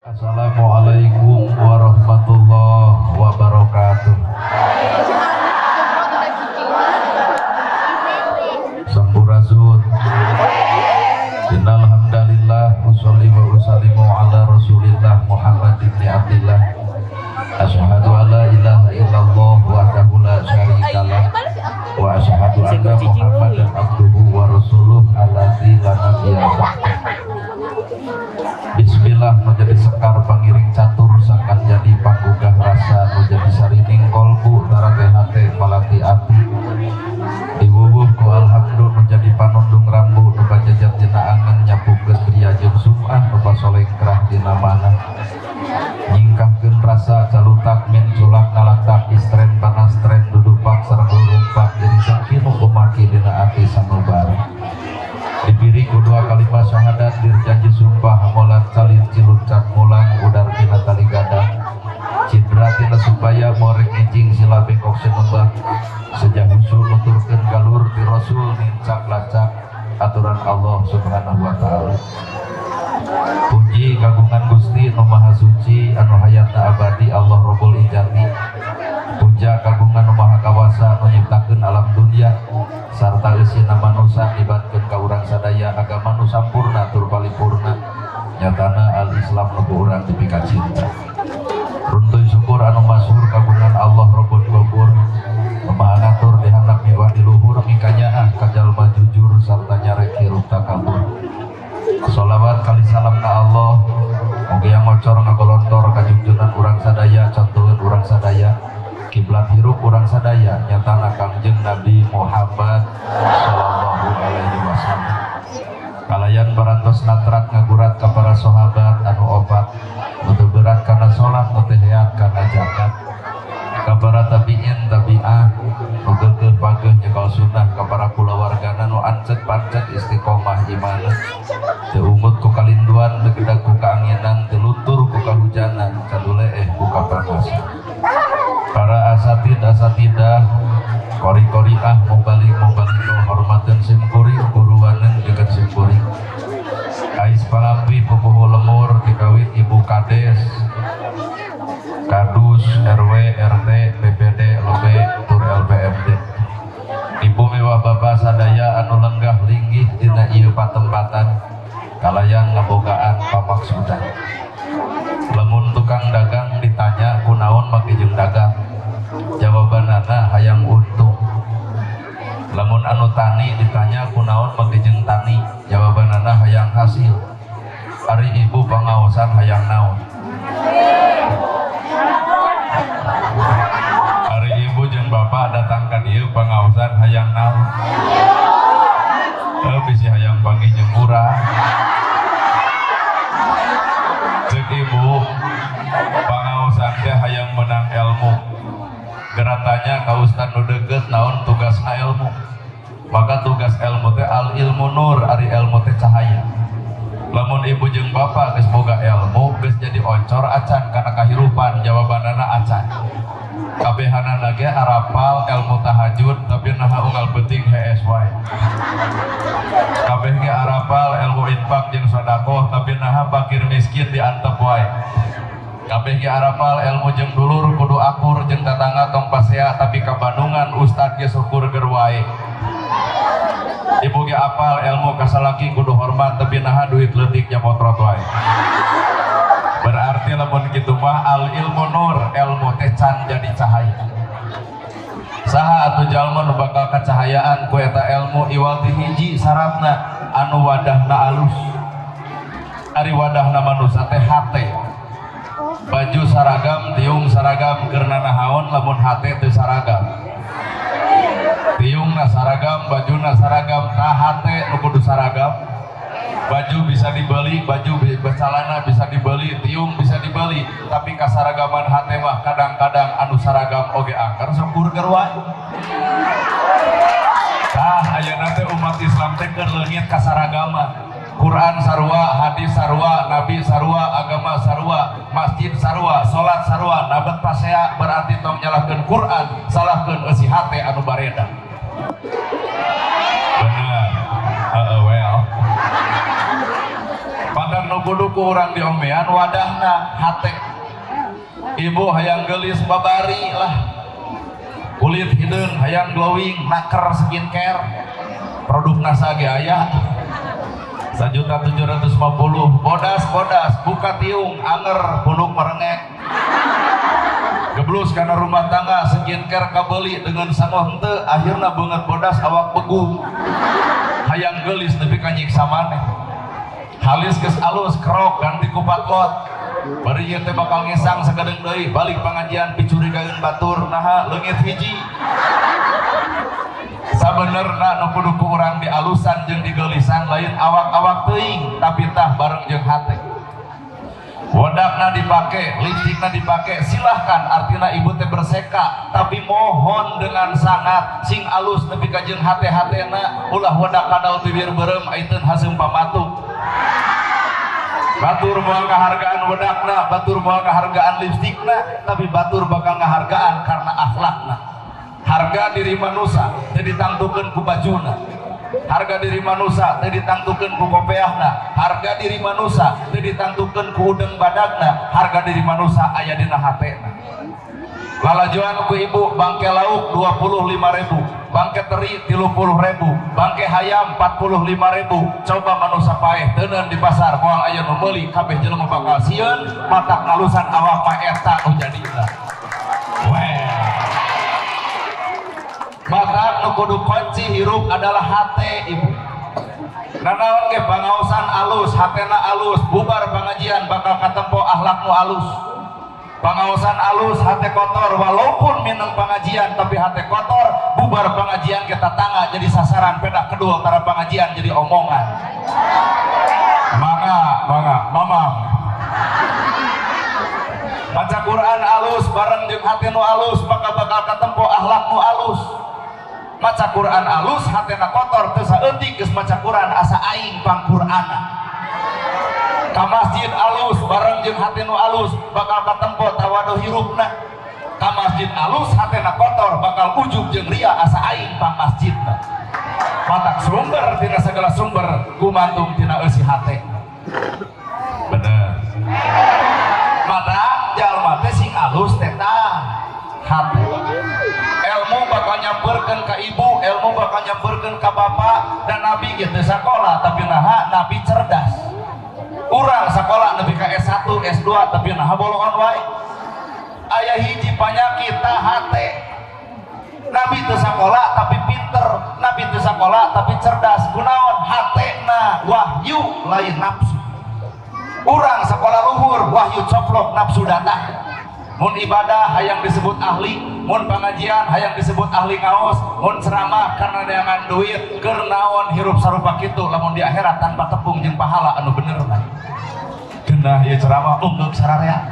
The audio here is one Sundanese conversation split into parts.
Assalamualaikum warahmatullahi wabarakatuh. Sampurasun. Innal hamdalillah usolli wa usallimu ala Rasulillah Muhammad ibn Abdillah. Asyhadu an la ilaha illallah wahdahu la syarikalah wa asyhadu anna Muhammadan abduhu wa rasuluh alladzi la nabiyya ba'dah. Bismillah menjadi sekar pangiring catur sangkan jadi panggugah rasa menjadi sarining kolbu tarate hate malati ati diwuwuh ku alhamdulillah menjadi panundung rambu nu bajajat dina angen nyapukeun griya jeung sum'ah nu pasolengkrah dina manah nyingkahkeun rasa calutak min culak ngalaktak istren panas tren dudupak sareng lurumpak diri sangki nu kumaki dina ati sanubari dibiri ku dua kalimat syahadat dirjanji sumpah molan salin ciluncak mulang udar tina tali gadang cidra tina supaya morek ngijing sila bengkok senembah sejah usul nuturkeun galur ti rasul nincak lacak aturan Allah subhanahu wa ta'ala. Puji kagungan Gusti nu Maha Suci anu hayatna abadi Allah Rabbul Izzati. Puja kagungan nu Maha Kawasa nu nyiptakeun alam dunya sarta eusina manusa nibatkeun ka urang sadaya agama nu sampurna tur paripurna nyatana al-Islam nu ku urang dipika cinta. Runtuy syukur anu masyhur kagungan Allah Rabbul Ghafur nu Maha ngatur di handap miwah di luhur mikanyaah ka jalma jujur sarta nyarek hirup takabur. Sholawat kali salam ka Allah oge yang ngocor ngagolontor kajungjunan urang sadaya contoheun urang sadaya kiblat hirup urang sadaya nyatana Kangjeng Nabi Muhammad sallallahu alaihi wasallam. Kalayan barantos natrat ngagurat ka para sahabat anu opat nu teu berat kana salat nu teu heat kana zakat ka para tabiin tabiah nu geukeuh pageuh nyekel sunnah ka para kulawargana nu ancet pancet istiqomah imanna teu ungut ku kalinduan teu gedag ku kaanginan teu luntur ku kahujanan caduleeh ku kapanasan. Para asatid asatidah kori-koriah mubalik mubalighoh hormateun sim kuring guruaneun jeung sim kuring ais pangampi pupuhu lemur dikawit ibu kades kadus RW RT BPD LB tur LPMD ibu mewah bapak sadaya anu lenggah linggih dina ieu patempatan kalayan ngabogaan pamaksudan. Lamun tukang dagang ditanya kunaon make jeung dagang jawabanana hayang untung. Lamun anu tani ditanya kunaon make jeung tani jawabanana hayang hasil. Ari ibu pangaosan hayang naon? Ari ibu jeung bapak datang ka dieu pangaosan hayang naon? Bisi hayang panggih jeung urang. Cek ibu pangaosan teh hayang menang ilmu. Geratanya ka ustad nu deukeut naon tugasna ilmu. Maka tugas ilmu teh al ilmu nur, ari ilmu teh cahaya. Lamun ibu jeung bapak geus boga ilmu geus jadi oncor acan kana kahirupan jawabanana acan. Kabehanana ge arapal ilmu tahajud tapi naha unggal penting hees wae. Kabeh ge arapal ilmu infak jeung sedekah tapi naha fakir miskin diantep wae. Kabeh ge arapal ilmu jeung dulur kudu akur jeung tatangga tong pasea tapi ka Bandungan ustad ge syukur ger wae. Ibu ge apal ilmu kasalaki kudu hormat tapi naha duit leutik nyamotrot wae. Berarti lamun kitu mah al ilmu nur, ilmu teh can jadi cahaya. Saha atuh jalma nu bakal kacahayaan ku eta ilmu iwal ti hiji syaratna anu wadahna alus. Ari wadahna manusa teh hate. Baju saragam, tiung saragam keur nanahaon lamun hate teu saragam. Tiungna saragam, bajuna saragam, tah hate nu kudu saragam. Baju bisa dibeli, baju celana bisa dibeli, tiung bisa dibeli, tapi kasaragaman hate mah kadang-kadang anu saragam oge angker sok burger wae. Tah ayeuna teh umat Islam teh keur leungit kasaragaman. Quran sarua, hadis sarua, nabi sarua, agama sarua, masjid sarua, salat sarua, nabet pasea berarti tong nyalahkeun Quran, salahkeun eusi hate anu bareda. Bener. Heeh, well. Pantar nu kudu ku urang diombean wadahna hate. Ibu hayang geulis babari lah, kulit hideung hayang glowing, naker skincare produk NASA ge aya 1.750.000. Bodas bodas buka tiung anger punuk merengek geblus karena rumah tangga, skincare kabeli dengan sangoh henteu, akhirna beungeut bodas, awak begung, hayang geulis nepi ka nyiksa maneh. Halis geus alus, kerok ganti ku patlot, bari ieu teh bakal ngesang sakedeung deui. Balik pangajian picurigaeun batur, naha leungit hiji. Sabenerna nu kudu ku urang dialusan jeung digeulisan lain awak-awak teuing, tapi tah bareng jeung hate. Wedakna dipake, lipstikna dipake, silahkan, artinya ibu teh berseka, tapi mohon dengan sangat sing alus nepi ka jeung hate-hatena. Ulah wedak kadal bibir beureum, aiteun haseum pamatuk. Batur moal ngahargaan wedakna, batur moal ngahargaan lipstikna, tapi batur bakal ngahargaan karena akhlakna. Harga diri manusia teu ditangtukeun ku bajuna, harga diri manusia teu ditangtukeun ku kopeahna, harga diri manusia teu ditangtukeun ku udeng badagna, harga diri manusia aya dina hatena. Lalajoan ku ibu bangke lauk 25.000, bangke teri 30.000, bangke hayam 45.000. Coba manusia paeh teuneun di pasar moal aya nu meuli, kabeh jelema bakal sieun. Matak ngalusan awak mah eta nu jadina weh. Maka nu kudu kunci hirup adalah hate ibu. Nanaon ge pangaosan alus, hatena alus, bubar pengajian bakal katempo akhlak nu alus. Pangaosan alus, hate kotor, walaupun minum pengajian tapi hate kotor, bubar pengajian kita tangga jadi sasaran pedah kedua antara pengajian jadi omongan. Mangga, mangga, mamam. Baca Quran alus bareng jeung hate nu alus, maka bakal katempo akhlak nu alus. Maca Quran alus, hatena kotor, teu saeutik geus maca Quran asa aing pang Qur'ana. Ka masjid alus bareng jeung hate nu alus, bakal katempo tawadu hirupna. Ka masjid alus, hatena kotor, bakal ujub jeung ria asa aing pang masjidna. Matak sumber tina segala sumber gumantung tina eusi hate. Bener. Mata jalma teh sing alus teh tah hate. Ilmu bakal nyamperkeun ka ibu, ilmu bakal nyamperkeun ka bapak, dan nabi gitu sekolah tapi naha nabi cerdas. Urang sekolah nepi ka S1, S2 tapi naha bolongan wae. Aya hiji panyakit tah hate. Nabi teu sakola tapi pinter, nabi teu sakola tapi cerdas. Kunaon? Hatena wahyu, lain nafsu. Urang sekolah luhur, wahyu coplok, nafsu datang. Mun ibadah hayang disebut ahli, mun pengajian hayang disebut ahli ngaos, mun ceramah karena neangan duit. Keur naon hirup sarupa kitu lamun di akhirat tanpa tepung jeung pahala anu bener mah? Genah ieu ceramah, unggeuk sararea.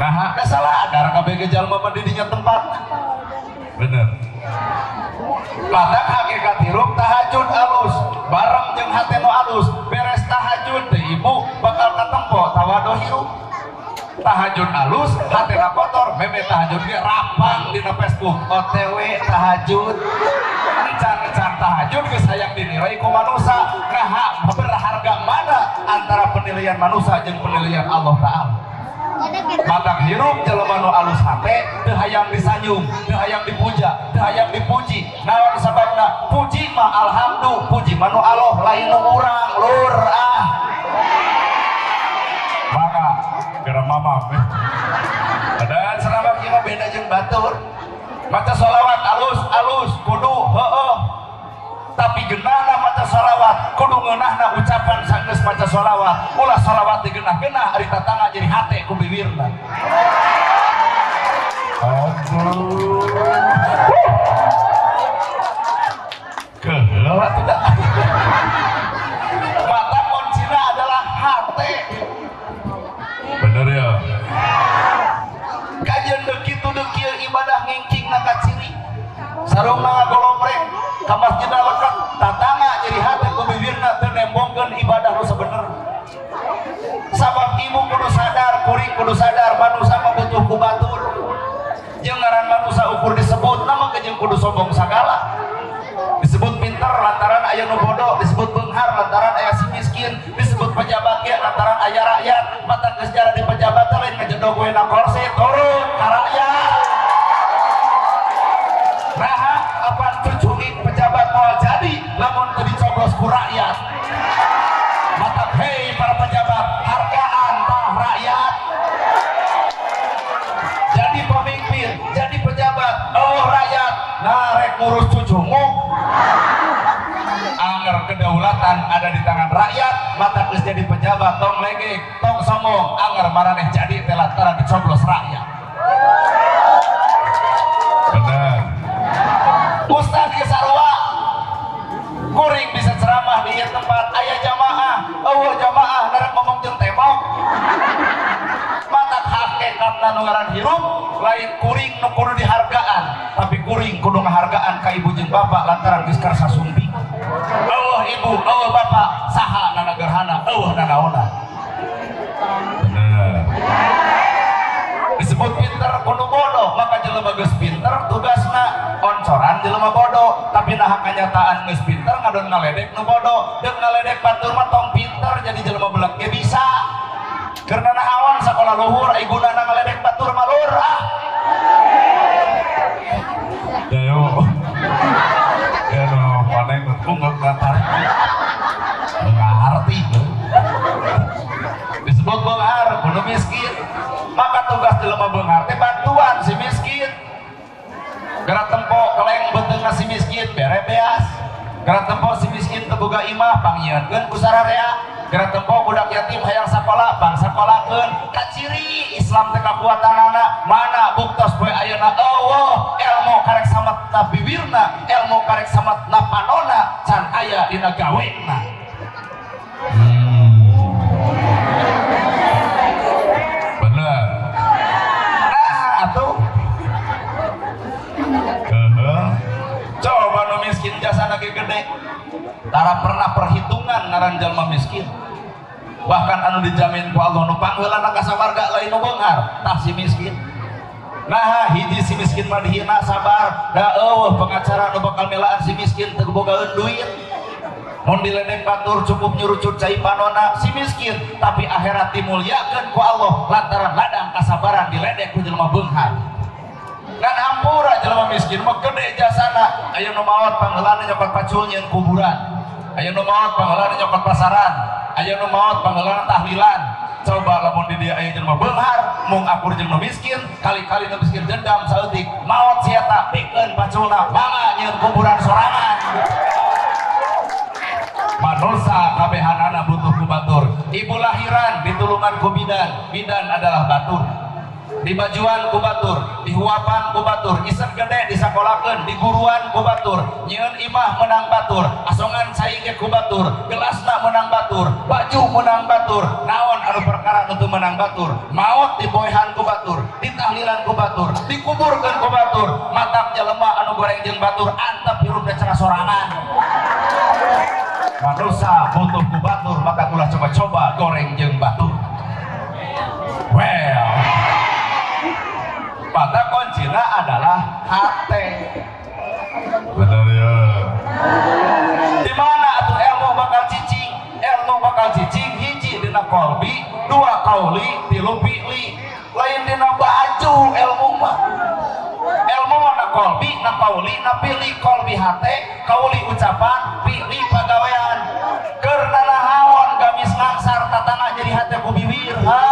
Nah, da salah adar kabeh ge jalma mah di dinya tempat. Bener. Matak hakikat hirup tahajud alus bareng jeung hate nu alus, beres tahajud teh ibu bakal katempo tawadu hirup. Tahajud alus, hatena kotor, meme tahajud ge rapang dina Facebook, OTW tahajud. Encan-encan tahajud geus hayang dinilai ku manusia. Naha berharga mana antara penilaian manusia jeung penilaian Allah Ta'ala? Matak hirup jelema nu alus hate teu hayang disanjung, teu hayang dipuja, teu hayang dipuji. Naon sababna? Puji mah alhamdulillah, puji mah nu Allah, lain nu urang lur ah. Mangga geura mamam eh. Dan ceramah kieu mah beda jeung batur. Maca sholawat alus alus kudu heueuh, tapi geunahna maca sholawat kudu ngeunahna ucapan sanggeus maca sholawat. Ulah sholawat digeunah-geunah ari tatangga jadi hate ku bibirna. Aduh, keheula tidak. Mata kuncina adalah hate. Bener ya? Kajian deuk kitu deuk kieu ibadah ngingkingna ka ciri, sarungna ngagolomreng, ka masjidna leket, tatangga jadi hate ku bibirna, teu nembongkeun ibadah nu sabenerna. Sabab ibu kudu sadar, kuring kudu sadar, manusia mah butuh ku batur. Jeung ngaran manusia ukur disebut nama ge jeung kudu sombong sagala. Disebut pinter lantaran aya nu bodoh, disebut beunghar lantaran aya si miskin, disebut pejabat. diedog we na kursi turun ka rakyat. Nah, apan cucungin pejabat moal jadi lamun teu dicoblos ku rakyat. Matak hei para pejabat, hargaan tah rakyat. Jadi pemimpin, jadi pejabat, oh rakyat, narek ngurus cucunguk. Anger kedaulatan ada di tangan rakyat, mata geus jadi pejabat tong legek, tong sombong, anger maraneh jadi teh lantaran dicoblos rakyat. Bener. Ustaz ge sarua. Kuring bisa ceramah di ieu tempat aya jamaah, eueuh jamaah narek ngomong jeung tembok. Matak hakikatna nu ngaran hirup lain kuring nu kudu dihargaan, tapi kuring kudu ngahargaan ka ibu jeung bapak lantaran geus karsa sumping. Eueuh ibu, eueuh bapak, saha nana gerhana, eueuh nanaona. Bener. Disebut pinter kudu bodoh, maka jelema geus pinter tugasna oncoran jelema bodoh, tapi nah kenyataan geus pinter ngadon ngaledek nu bodoh, deuk ngaledek batur mah tong pinter jadi jelema beleg ge bisa. Karena nahawan sakola luhur ai gunana ngaledek batur mah lur ah. Ya yo. Ya no, paneng unggah ngatar. Ngarti. Disebut beunghar kudu miskin. Maka tugas jelema beunghar teh bantuan si miskin. Gerak tempo keleng beuteung si miskin bere beas. Gerak tempo si miskin teu boga imah pangnyieunkeun ku sararea. Gerak tempo budak yatim hayang sakola pang sakolakeun. Kaciri Islam teh kakuatanana mana buktos poe ayeuna eueuh ilmu karek samet na biwirna, ilmu karek samet na panona can aya dina gawena. Bener. Nah, atuh Heeh. coba nu miskin jasana ge gede. Tara pernah perhitungan ngaran jalma miskin. Bahkan anu dijamin ku Allah nu pangheulana ka sawarga lain nu beunghar, tah si miskin. Nah, hiji si miskin mah dihina sabar, da eueuh pengacara nu bakal melaan si miskin teu bogaeun duit. Mun diledek batur cukup nyurucut cai panona si miskin, tapi akhirat dimuliakeun ku Allah lantaran ladang kasabaran diledek ku jelema beunghar. Ngan hampura jelema miskin mah gede jasana, aya nu maot pangheulana nyokot pacul nyieun kuburan, aya nu maot pangheulana nyokot pasaran, aya nu maot pangheulana tahlilan. Coba lamun di dieu aya jelema beunghar mung akur jeung nu miskin, kali-kali nu miskin dendam saeutik, maot si eta pikeun paculna mangga nyieun kuburan sorangan. Manusa kabehanana butuh ku batur. Ibu lahiran ditulungan ku bidan, bidan adalah batur. Dibajuan ku batur, dihuapan ku batur, isen gede disakolakeun, diguruan ku batur, nyieun imah menang batur, asongan cai ge ku batur, gelasna menang batur, baju menang batur, naon anu perkara nu teu menang batur, maot diboehan ku batur, ditahlilan ku batur, dikuburkeun ku batur, matak jelema anu goreng jeung batur antep hirup teh cenah sorangan. Manusa butuh ku batur, maka ulah coba-coba goreng jeung batur. Well, maka kuncina adalah hati. Bener ya. Di mana atuh ilmu bakal cicing? Ilmu bakal cicing hiji dina kolbi, dua kauli, tilu fi'li. Lain dina baju ilmu mah. Ilmu mah na kolbi, na kauli, na fi'li. Kolbi hate, kauli ucapan, fi'li pagawean. Keur nanahaon gamis ngangsar tatangah jadi hate ku biwir, ha?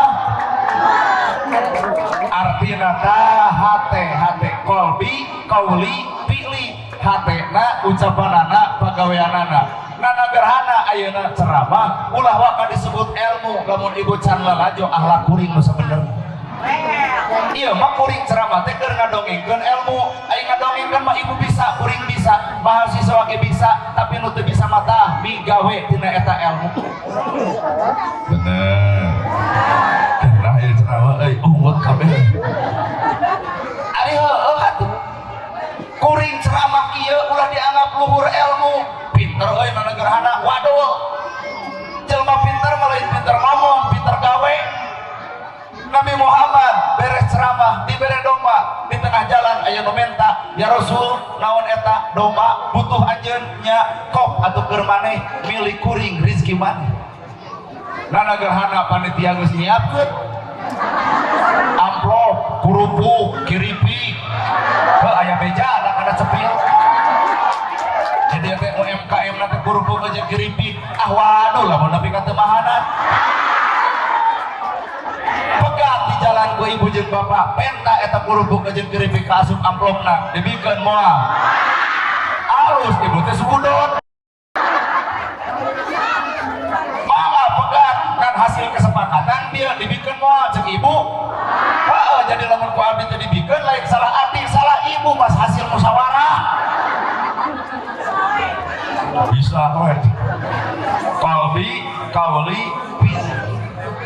Artina ta hate, hate kolbi, kauli, fi'li. Hatena ucapanana pagaweanana. Nana gerhana ayeuna ceramah ulah waka disebut ilmu lamun ibu can lalajo akhlak kuring nu sabenerna. Iya mah kuring ceramah teh keur ngadongengkeun ilmu, ai ngadongengkeun mah ibu bisa, kuring bisa, mahasiswa ge bisa, tapi nu teu bisa mah tah migawe tina eta ilmu. Bener. Nah, ya ceramah euy ungut kabeh. Ari heueuh atuh. Kuring ceramah ieu ulah dianggap luhur ilmu. Pinter euy nana gerhana, waduh. Jelema pinter mah lain pinter ngomong, pinter gawe. Nabi Muhammad beres ceramah dibere domba di tengah jalan aya nu menta, ya Rasul naon eta domba butuh anjeun nya kop atuh keur maneh milik kuring rezeki maneh. Nana gerhana panitia geus nyiapkeun. Kerupuk, kiripik. Heuh, aya beja da kana cepil. Jadi teh UMKM na teh kerupuk jeung kiripik. Ah waduh, lamun nepi ka teu mahanan. Pegat di jalan ku ibu jeung bapak, penta eta kerupuk jeung keripik ka asup amplopna, dibikeun moal. Alus ibu teh suudon. Mangga pegat kan hasil kesepakatan dia dibikeun moal cek ibu. Heeh, jadi lamun ku abdi teh dibikeun lain salah abdi, salah ibu pas hasil musyawarah. Bisa we. Qalbi, kauli, fi'li.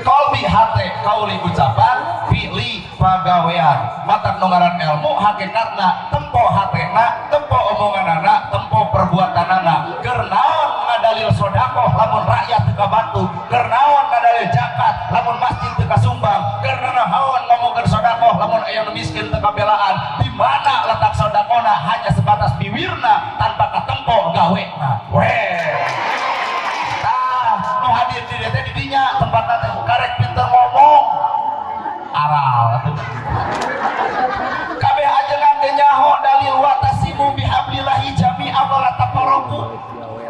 Qalbi hate, kauli ucapan, fi'li pagawean. Matak nu ngaran ilmu hakikatna tempo hatena, tempo omonganana, tempo perbuatanana. Keur naon ngadalil sodakoh lamun rakyat teu kabantu, keur naon ngadalil zakat lamun masjid teu kasumbang, keur naon ngomongkeun sodakoh lamun aya nu miskin teu kabelaan. Di mana letak sodakona? Hanya sebatas biwirna tanpa katempo gawena. Weh. Tah, nu hadir di dieu teh di dinya tempatna teh karek pinter ngomong. Aral atuh. Kabeh ajengan ge nyaho dalil wa'tasimu bihablillahi jami'an wala tafarraqu.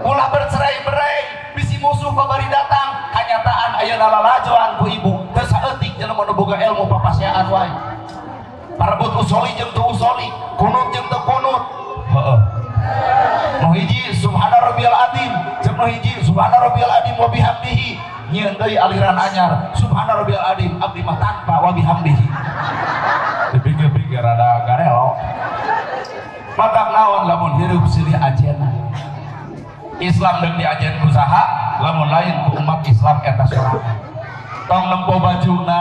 Ulah bercerai-berai, bisi musuh babari datang, kanyataan ayeuna lalajoan ku ibu. Teu saeutik jelema nu boga ilmu papasiaan wae. Parebut usoli jeung teu usoli, kunut jeung teu kunut. Heeh. Nu hiji subhana rabbiyal azim, jeung nu hiji subhana rabbiyal azim wa bihamdihi. Nyieun deui aliran anyar, subhana rabbiyal azim abdi mah tanpa wa bihamdihi. Dipikir-pikir rada garelo. Matak naon lamun hirup silih ajena. Islam deuk diajen ku saha, lamun lain ku umat Islam eta sorangan. Tong nempo bajuna,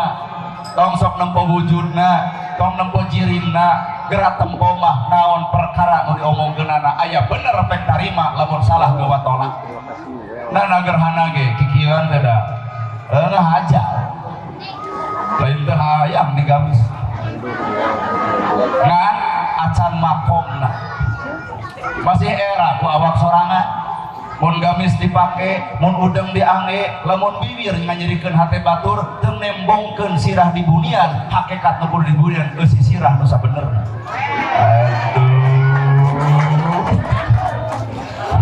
tong sok nempo wujudna, tong nempo cirina, gerak tempo mah naon perkara nu diomongkeunana aya bener pek tarima, lamun salah gewa tolak. Nah, gerhana ge kikieuan teh da. Heeh haja. Lain teh hayang nih gamis. Ngan acan makomna. Masih era ku awak sorangan. Mun gamis dipake, mun udeng diangge, lamun bibir nganyerikeun hate batur, teu nembongkeun sirah di bunian, hakikat nu kudu di bunian eusi sirah nu sabenerna.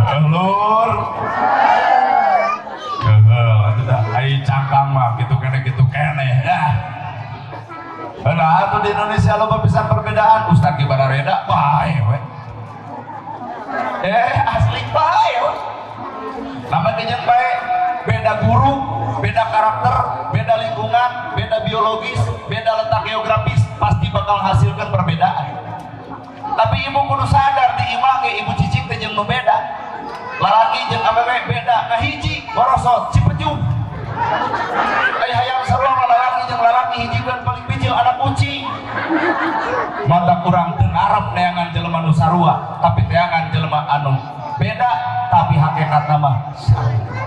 Aduh. Lur. Keheul atuh dah ai cangkang mah kitu keneh dah. Nah, atuh di Indonesia loba pisan perbedaan. Ustad ge barareda bae we. Eh, asli bae we. Nama jeung bae beda guru, beda karakter, beda lingkungan, beda biologis, beda letak geografis, pasti bakal hasilkan perbedaan. Tapi ibu kudu sadar di imah ge ibu cicing teh jeung nu beda. Lalaki jeung awewe beda, ngahiji borosot cipeju. Ai hayang sarua mah lalaki jeung lalaki hijikeun paling bijil anak kucing. Mata kurang teu ngarep neangan jelema nu sarua, tapi teangan jelema anu beda tapi hakikatna mah sarua.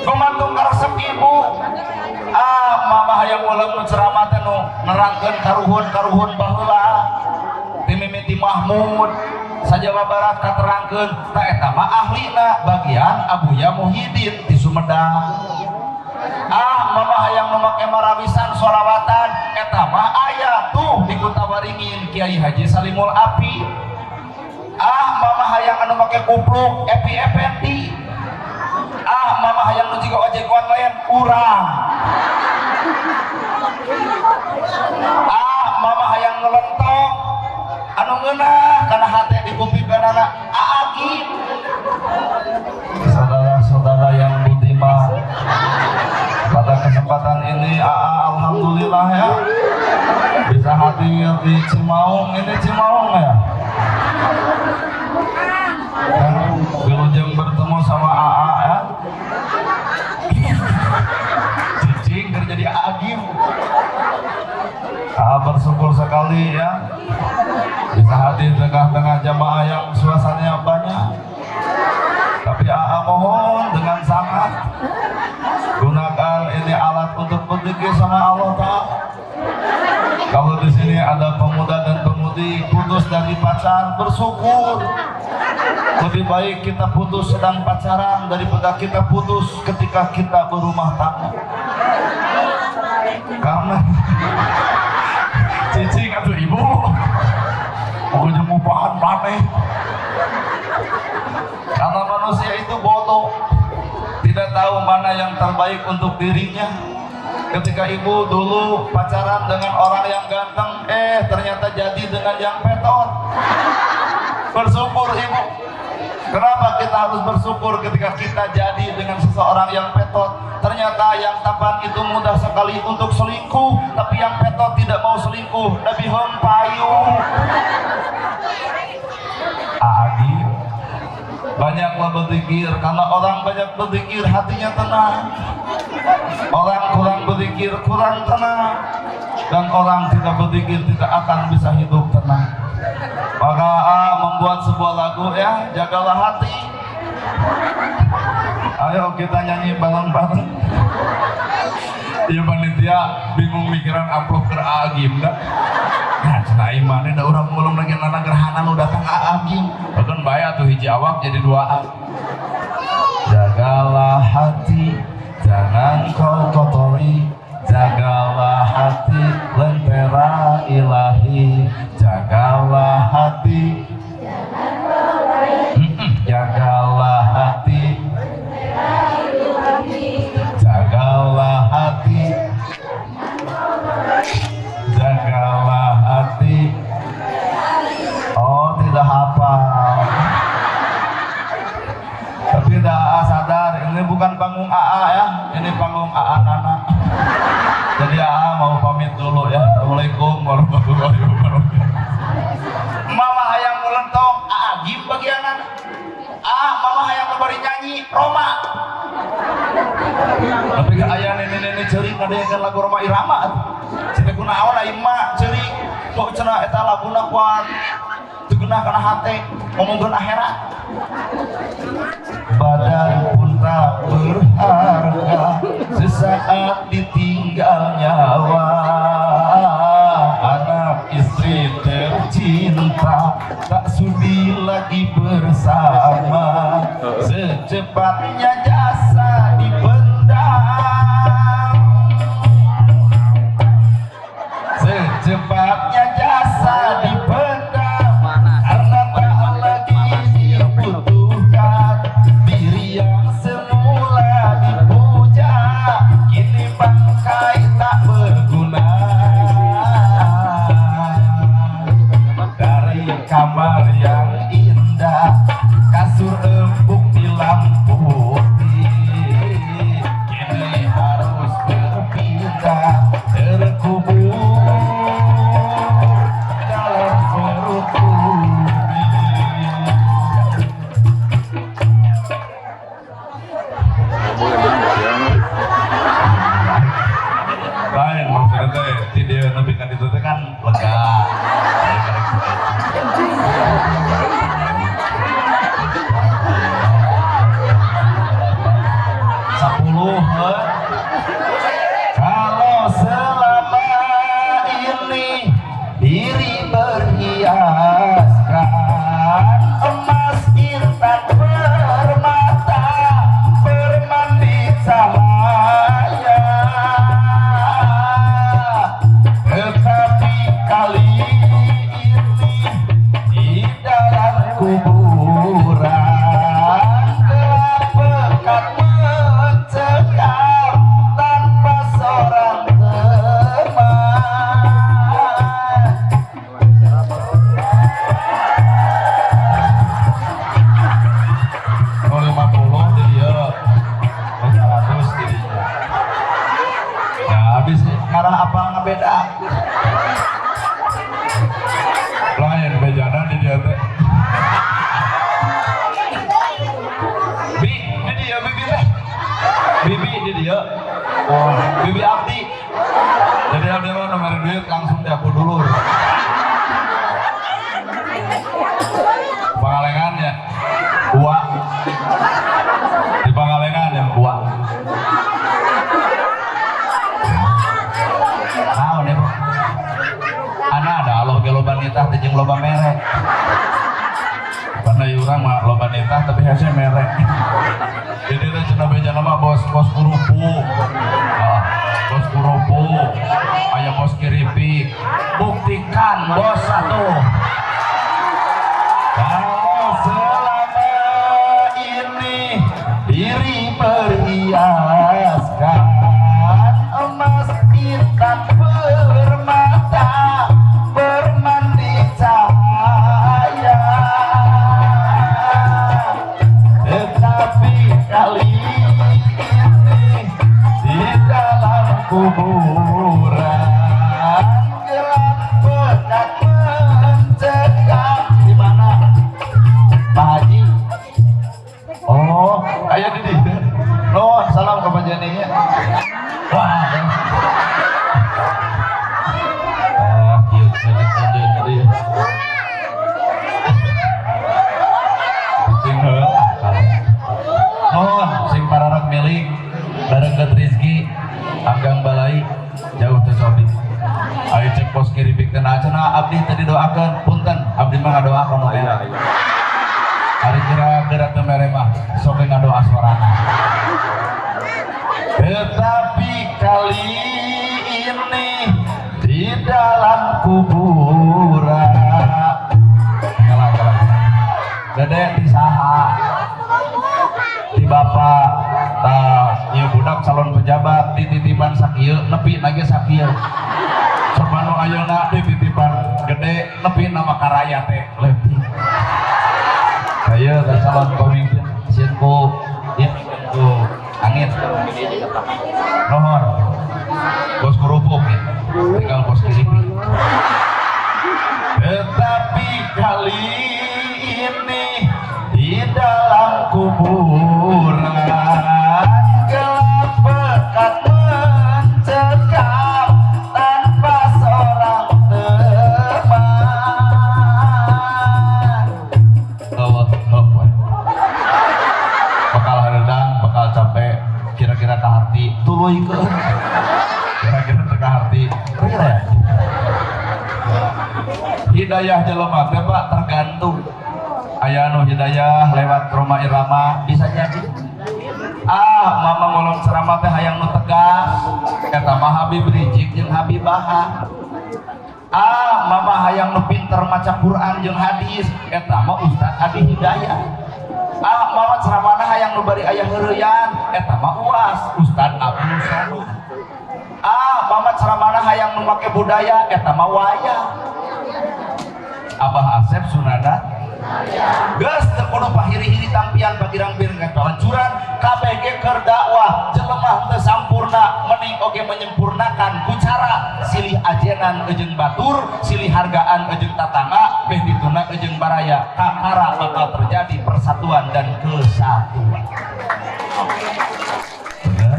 Gumantung karesep ibu. Ah, mama hayang ulah nu ceramah teh nu nerangkeun karuhun-karuhun baheula. Ti mimiti Mahmud sa-Jawa Barat katerangkeun ta eta mah ahlina bagian Abuya Muhyiddin di Sumedang. Ah, mama hayang nu make marawisan sholawatan eta mah aya tuh di Kutawaringin Kiai Haji Salimul Api. Ah, mama hayang anu make kupluk Epi Effendi. Ah, mama hayang nu jiga ojek online urang. Ah, mama hayang ngelentong anu ngeunah kana hate dikumpulkeunana Aagi. Saudara-saudara yang budiman, pada kesempatan ini AA alhamdulillah ya bisa hadir di Cimaung. Ini Cimaung ya, dan wilujeng bertemu sama AA ya. Cicing kerja di Agim. AA bersyukur sekali ya bisa hadir di tengah-tengah jamaah yang suasananya banyak. Tapi AA mohon dengan sangat gunakan ini alat untuk berzikir sama Allah Ta'ala. Kalau di sini ada pemuda dan pemudi putus dari pacar, bersyukur. Lebih baik kita putus sedang pacaran daripada kita putus ketika kita berumah tangga. Karena Cicing atuh ibu. Pokoknya ngupahan maneh. Karena manusia itu bodoh, tidak tahu mana yang terbaik untuk dirinya. Ketika ibu dulu pacaran dengan orang yang ganteng, ternyata jadi dengan yang petot. Bersyukur ibu. Kenapa kita harus bersyukur ketika kita jadi dengan seseorang yang petot? Ternyata yang tampan itu mudah sekali untuk selingkuh, tapi yang petot tidak mau selingkuh, lebih hempayu. Agi, banyaklah berzikir, karena orang banyak berzikir hatinya tenang. Orang kurang berzikir kurang tenang, dan orang tidak berzikir tidak akan bisa hidup tenang. Maka A membuat sebuah lagu ya, jagalah hati. Ayo kita nyanyi bareng-bareng. Iya panitia bingung mikiran amplop ke Agim dah. Nah, cenah imane da urang mulung lagi nana gerhana nu datang Agim. Bahkan bae atuh hiji awak jadi dua. Jagalah hati, jangan kau kotori. Jagalah hati, lentera ilahi. Jagalah hati, jagalah hati, jagalah hati, jagalah hati. Oh, tidak hafal. Tapi dah sadar, ini bukan panggung AA ya, ini panggung AA Nana. Jadi AA mau pamit dulu ya. Assalamualaikum warahmatullahi wabarakatuh. Mama hayang mulentong, AA gim bagianan. Ah, mama hayang bari nyanyi Roma. Tapi ke ayah nenek-nenek ceurik ngadengekeun lagu Roma Irama. Cenah kunaon ai emak ceurik. Kok cenah eta laguna kuat. Teu geunah kana hate, ngomongkeun akhirat. Badan pun tak berharga sesaat ditinggal nyawa. Anak istri tercinta tak sudi lagi bersama. Secepatnya jasa dipendam, secepatnya jasa dipendam, karena tak lagi dibutuhkan. Diri yang semula dipuja kini bangkai tak berguna. Dari kamar yang indah, kasur empuk tilam putih, kini harus berpindah, terkubur dalam perut bumi. Lain maksudnya teh ti dieu nepi ka ditu teh kan lega. Sepuluh. Kalau selama ini diri berhiaskan emas intan permata bermandi cahaya, tetapi kali ini di dalam kuburan gelap pekat mencekam tanpa seorang teman. Oh, 50 di dieu. 100 di dieu. Ya habis ngarah apa ngabeda. Lain bejana di dieu teh. Bi, di dieu bibi teh. Bibi di dieu. Oh, bibi abdi. Jadi abdi mah nomor duit langsung di aku dulur. Pangalengan ya. Ua. Di Pangalengan yang Ua. Naon ya, Bu? Ana ada aloh ge loba nitah teh jeung loba mere. Karena urang mah loba nitah tapi hese mere. Jadi teh cenah bejana mah bos-bos kerupuk. Ah, bos kerupuk, aya bos keripik. Bukti kos kiripik teh cenah abdi teh didoakeun punten abdi mah ngadoakeun nu mere. Ari kira-kira teu mere mah sok ngadoa sorangan. Tetapi kali ini di dalam kuburan kala kala gede di saha di bapak tah ieu budak calon pejabat dititipan sakieu nepi nage sakieu sok anu ayeuna dititipan gede nepi nama karaya teh leutik aya tah calon pemimpin sieun ku ieu ku angin nuhun bos kerupuk ya tinggal bos kiripi. Tetapi kali ini di dalam kuburan gelap pekat mencekam tanpa seorang teman. Oh, oh, bakal hareudang, bakal capek, kira-kira kaharti tuluykeun. Kira-kira teu kaharti. Hidayah jelema teh Pak tergantung. Aya nu hidayah lewat Rhoma Irama bisa jadi. Ah, mama ngolong ceramah teh hayang nu tegas. Eta mah Habib Rizieq jeung Habib Bahar. Ah, mama hayang nu pinter maca Quran jeung hadis. Eta mah Ustaz Adi Hidayat. Ah, mama ceramahna hayang nu bari aya heureuyan. Eta mah UAS Ustaz Abdul Somad. Ah, mama ceramahna hayang nu make budaya. Eta mah wayang. Abah Asep Sunada geus teu kudu pahiri-hiri tampian pagirang-pirang palancuran KBG keur dakwah jelema teu sampurna mending oge menyempurnakan ku cara silih ajenan jeung batur silih hargaan jeung tatangga beh dituna jeung baraya kakara bakal terjadi persatuan dan kesatuan. Bener?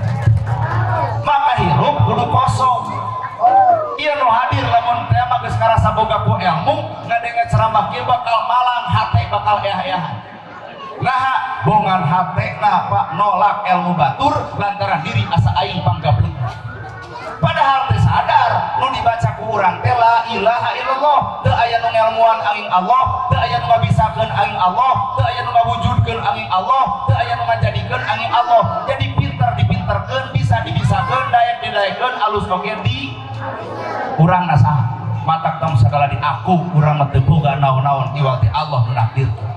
Maka hirup kudu kosong. Ieu nu hadir lamun teh mah geus ngarasa boga ku ilmu ngadenge ceramah kieu bakal malang hate bakal eah-eahan. Naha bongan hatena Pak nolak ilmu batur lantaran diri asa aing panggablek. Padahal teu sadar nu dibaca ku urang teh la ilaha illallah, teu aya nu ngelmuan aing Allah, teu aya nu ngabisakeun aing Allah, teu aya nu ngawujudkeun aing Allah, teu aya nu ngajadikeun aing Allah. Jadi pinter dipinterkeun, bisa dibisakeun, daek didaekeun, alus oge di urang nasah matak tong segala di aku urang mah teu boga naon-naon iwal ti Allah nu nakdirkeun.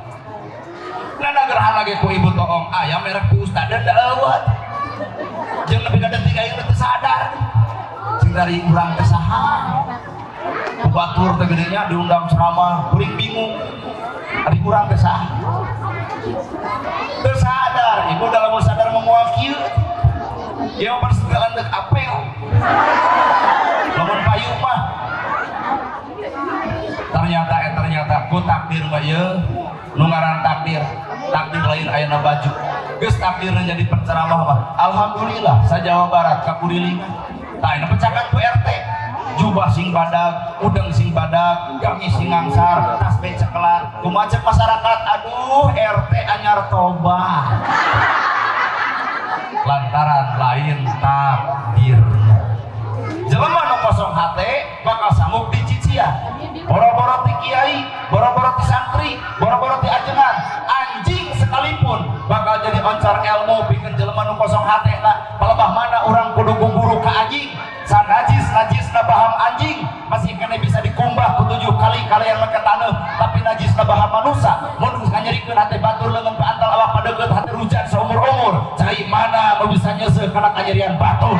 Nah gerhana ge ku ibu toong aya merek ti ustad da eueuh. Jeung nepi ka detik aing teu sadar. Sing dari urang teh saha? Ku batur teh gedenya diundang ceramah, kuring bingung. Ari urang teh saha? Teu sadar, ibu dalam sadar moal kieu. Ieu mah persetelan deuk apel. Lamun payu mah ternyata ternyata ku takdir mah ieu nu ngaran takdir. Takdir lain ayeuna baju. Geus takdirna jadi penceramah mah. Alhamdulillah sa Jawa Barat kakurilingan. Tah ayeuna pecakan ku RT. Jubah sing badag, udeng sing badag, gamis sing ngangsar, tasbih cekelan. Kumaha cek masyarakat, aduh RT anyar tobat. Lantaran lain takdirna. Jelema nu kosong hate bakal sanggup dicician. Boro-boro ti kiai, boro-boro ti santri, boro-boro ti ajengan, anjing sekalipun bakal jadi oncar ilmu pikeun jelema nu kosong hate na. Palebah mana urang kudu guguru ka anjing, sanajis najisna baham anjing masih kena bisa dikumbah ku 7 kali kalian make taneuh, tapi najisna baham manusa mun geus nganyerikeun hate batur leungeun paantal awak padeukeut hate rujat saumur-umur, cai mana nu bisa nyeuseuh kana kanyerian batur.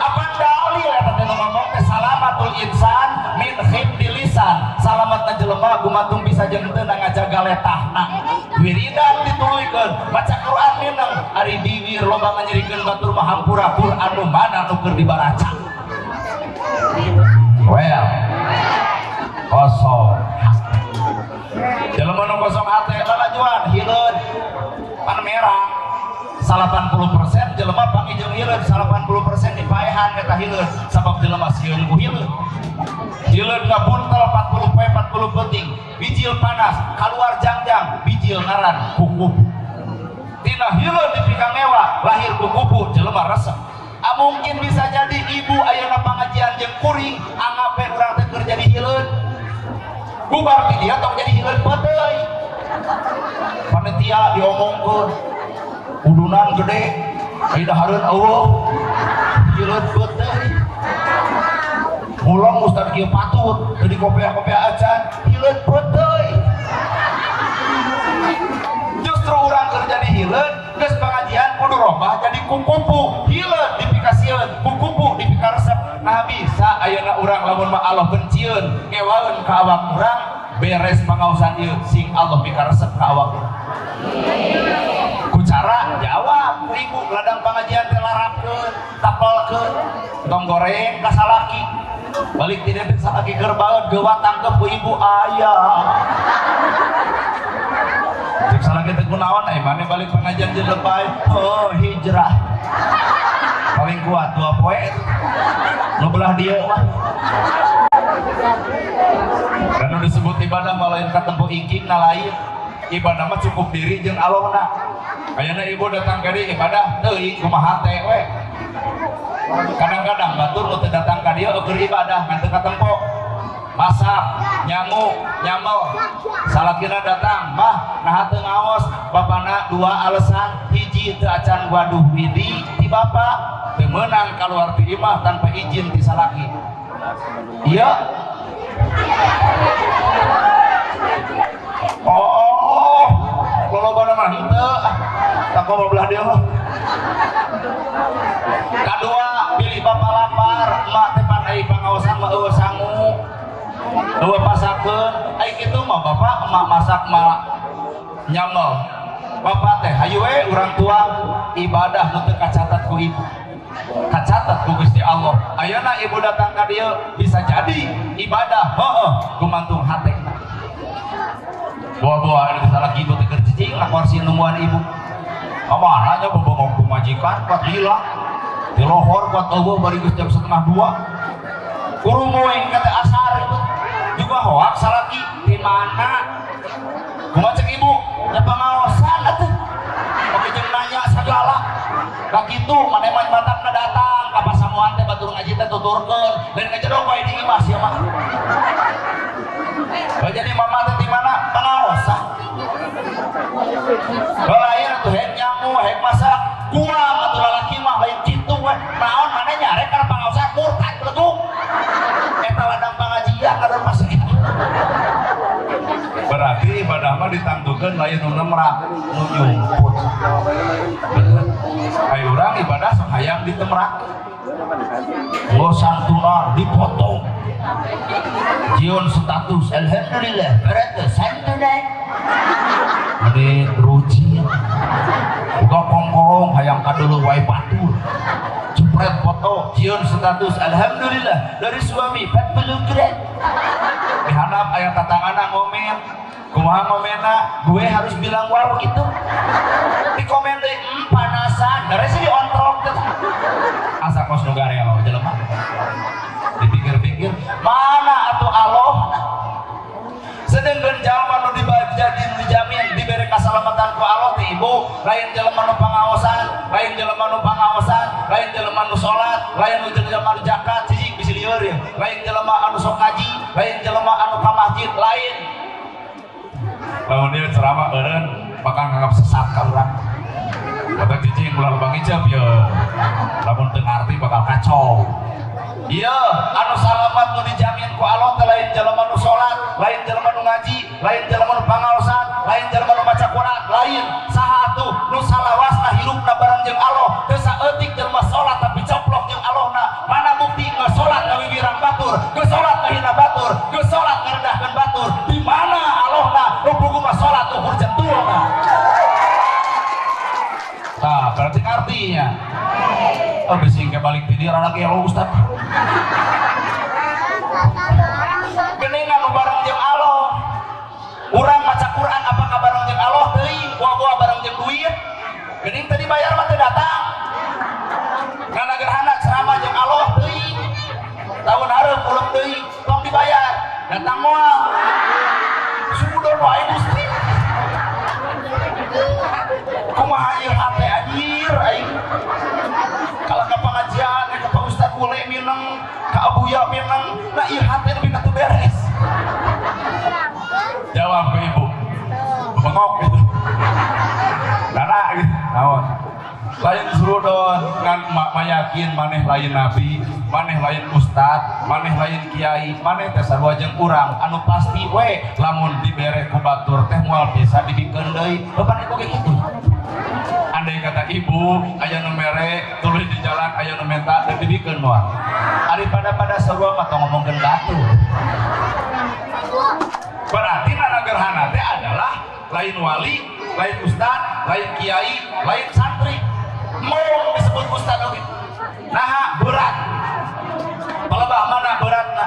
Apa dalil eta teh nu ngomong teh salamatul insan min khibdi lisan, salamatna jelema gumantung bisa jeung teu ngajaga letahna. Wiridan dituluykeun, maca Quran mineng, ari biwir loba nganyerikeun batur mah hampura Quran nu mana nu keur dibaraca. Well, kosong. Jelema nu kosong hate lalajuan hileud pan merah. 80% jelema panggih jeung hileud, 80% dipaehan eta hileud sabab jelema sieun ku hileud. Hileud ngabuntel 40 poe 40 peuting, bijil panas, kaluar jangjang, bijil ngaran kukupu. Tina hileud dipikangewa, lahir kukupu jelema resep. Ah mungkin bisa jadi ibu ayeuna Kuring anggap we urang teh keur jadi hileud. Bubar ti dia tong jadi hileud peuteuy. Panitia diomongkeun. Udunan gede, ai dahareun eueuh. Hileud peuteuy. Mulong ustad kieu patut, teu dikopeah-kopeah acan, hileud peuteuy. Justru urang keur jadi hileud, geus pengajian kudu robah jadi kukupu. Hileud dipikasieun, kukupu dipikaresep. Nah bisa ayeuna urang lamun mah Allah bencieun, ngewaeun ka awak urang, beres pangaosan ieu sing Allah pikaresep ka awak urang. Ku cara jawab ku ibu ladang pengajian teh larapkeun, tapelkeun, tong goreng ka salaki. Balik ti teh salaki keur baeud geuwat tangkep ku ibu ayah. Cek salaki teh kunaon ai maneh balik pengajian jeung lebay. Oh, hijrah. Paling kuat 2 poe. Nu belah dieu mah. Dan nu disebut ibadah mah lain katempo ingkingna lain. Ibadah mah cukup diri jeung Allahna. Ayeuna ibu datang ka dieu ibadah teuing kumaha teh we. Kadang-kadang batur nu teu datang ka dieu keur ibadah ngan teu katempo. Masak, nyangu, nyamel. Salakina datang, mah naha teu ngaos, bapana 2 alasan, hiji teu acan gaduh widi ti bapa, teu meunang kaluar ti imah tanpa izin ti salaki. Iya. Oh, lolobana mah henteu. Tak komo belah dieu mah. Kadua, pilih bapa lapar, emak teh pan ai pangaosan mah eueuh sangu. Eueuh pasakeun, ai kitu mah bapak emak masak mah nyamel. Bapak teh hayu we urang tua ibadah nu teu kacatat ku ibu. Kacatat ku Gusti Allah. Ayeuna ibu datang ka dieu bisa jadi ibadah, heueuh, gumantung hate. Boa-boa anu salaki ibu teh keur cicing lah kursi nungguan ibu. Kamana nya bobongong pamajikan kuat lila. Di lohor kuat eueuh bari geus jam 1:30. Kurumuing kata asar ibu. Juga hoak salaki di mana? Kumaha cek ibu? Nya pangaosan atuh. Oke jeung nanya sagala. Ka kitu maneh mah matakna datang ka pasamuan teh batur ngaji teh tuturkeun. Lain ngajedog wae di imah sia mah. Bah, jadi mama teh di mana? Pangaosan. Lain atuh hek nyamu, hek masak. Kurang atuh lalaki mah lain kitu we. Naon maneh nyarek kana pangaosan murtad beleguk. Eta ladang pangajian ngadon pas. Berarti ibadah mah ditangtukeun lain nu nemrak, nu nyumput. Bener. Ai urang ibadah sok hayang ditemrak. Nggo santunan dipotong. Jion status alhamdulillah berarti santunan. Meni rujit. Uga kongkolong hayang kadulu wae batur. Jepret foto jion status alhamdulillah dari suami 40 gram. Dihandap aya tatangana ngomen. Kumaha ngomena? Gue harus bilang wow gitu. Di komen deui, panasan. Dari sini diontrok teh. Asa kos nu garelo jelema. Dipikir-pikir, mana atuh Allah? Sedengkeun jalma nu dibajadi dijamin dibere kasalamatan ku Allah teh ibu, lain jelema nu pangaosan, lain jelema nu pangaosan, lain jelema nu salat, lain nu jelema nu zakat, cicing bisi lieur ya. Lain jelema anu sok ngaji, lain jelema anu ka masjid, lain. Lamun ieu ceramah eureun bakal nganggap sesat ka urang. Kata cicing ulah lubang ijab ya. Lamun teu ngarti bakal kacau. Iya, anu salamat nu dijamin ku Allah teh lain jelema nu salat, lain jelema nu ngaji, lain jelema nu pangaosan, lain jelema nu maca Quran, lain. Saha atuh nu salawasna hirupna bareng jeung Allah, teu saeutik jelema salat tapi coplok jeung Allahna. Mana bukti geus salat ngawiwirang batur, geus salat ngahina batur, geus salat ngarendahkeun batur. Di mana Allahna nu puguh mah salat ukur jentulna. Tah, berarti ngartinya. Oh, bisi ke balik di dia lagi ya Ustaz. Geningan nu bareng jeung Allah. Urang maca Quran apakah bareng jeung Allah teuing, buah-buah bareng jeung duit. Gening tadi bayar mah teu datang. Ngana gerhana ceramah jeung Allah teuing. Tahun hareup ulem deui tong dibayar, datang moal. Sudon wae Gusti. Kumaha ieu hate anjir aing. Kalau ke pengajian, ke Pak Ustad bule mineng, ke Ka Abuya menang, nah ieu hate nepi ka teu beres. Jawab ke ibu. Bengok gitu. Nana gitu. Naon? Lain surudon ngan mayakin maneh lain nabi, maneh lain ustad, maneh lain kiai, maneh teh sarua jeung urang anu pasti we lamun dibere ku batur teh moal bisa dibikeun deui. Bapak ibu ge kitu. Andai kata ibu aya nu mere tuluy di jalan aya nu menta teu dibikeun moal. Ari pada sarua mah tong ngomongkeun batur. Berarti nana gerhana teh adalah lain wali, lain ustad, lain kiai, lain santri. Mau disebut ustad oge. Nah, berat. Pelebah mana beratna?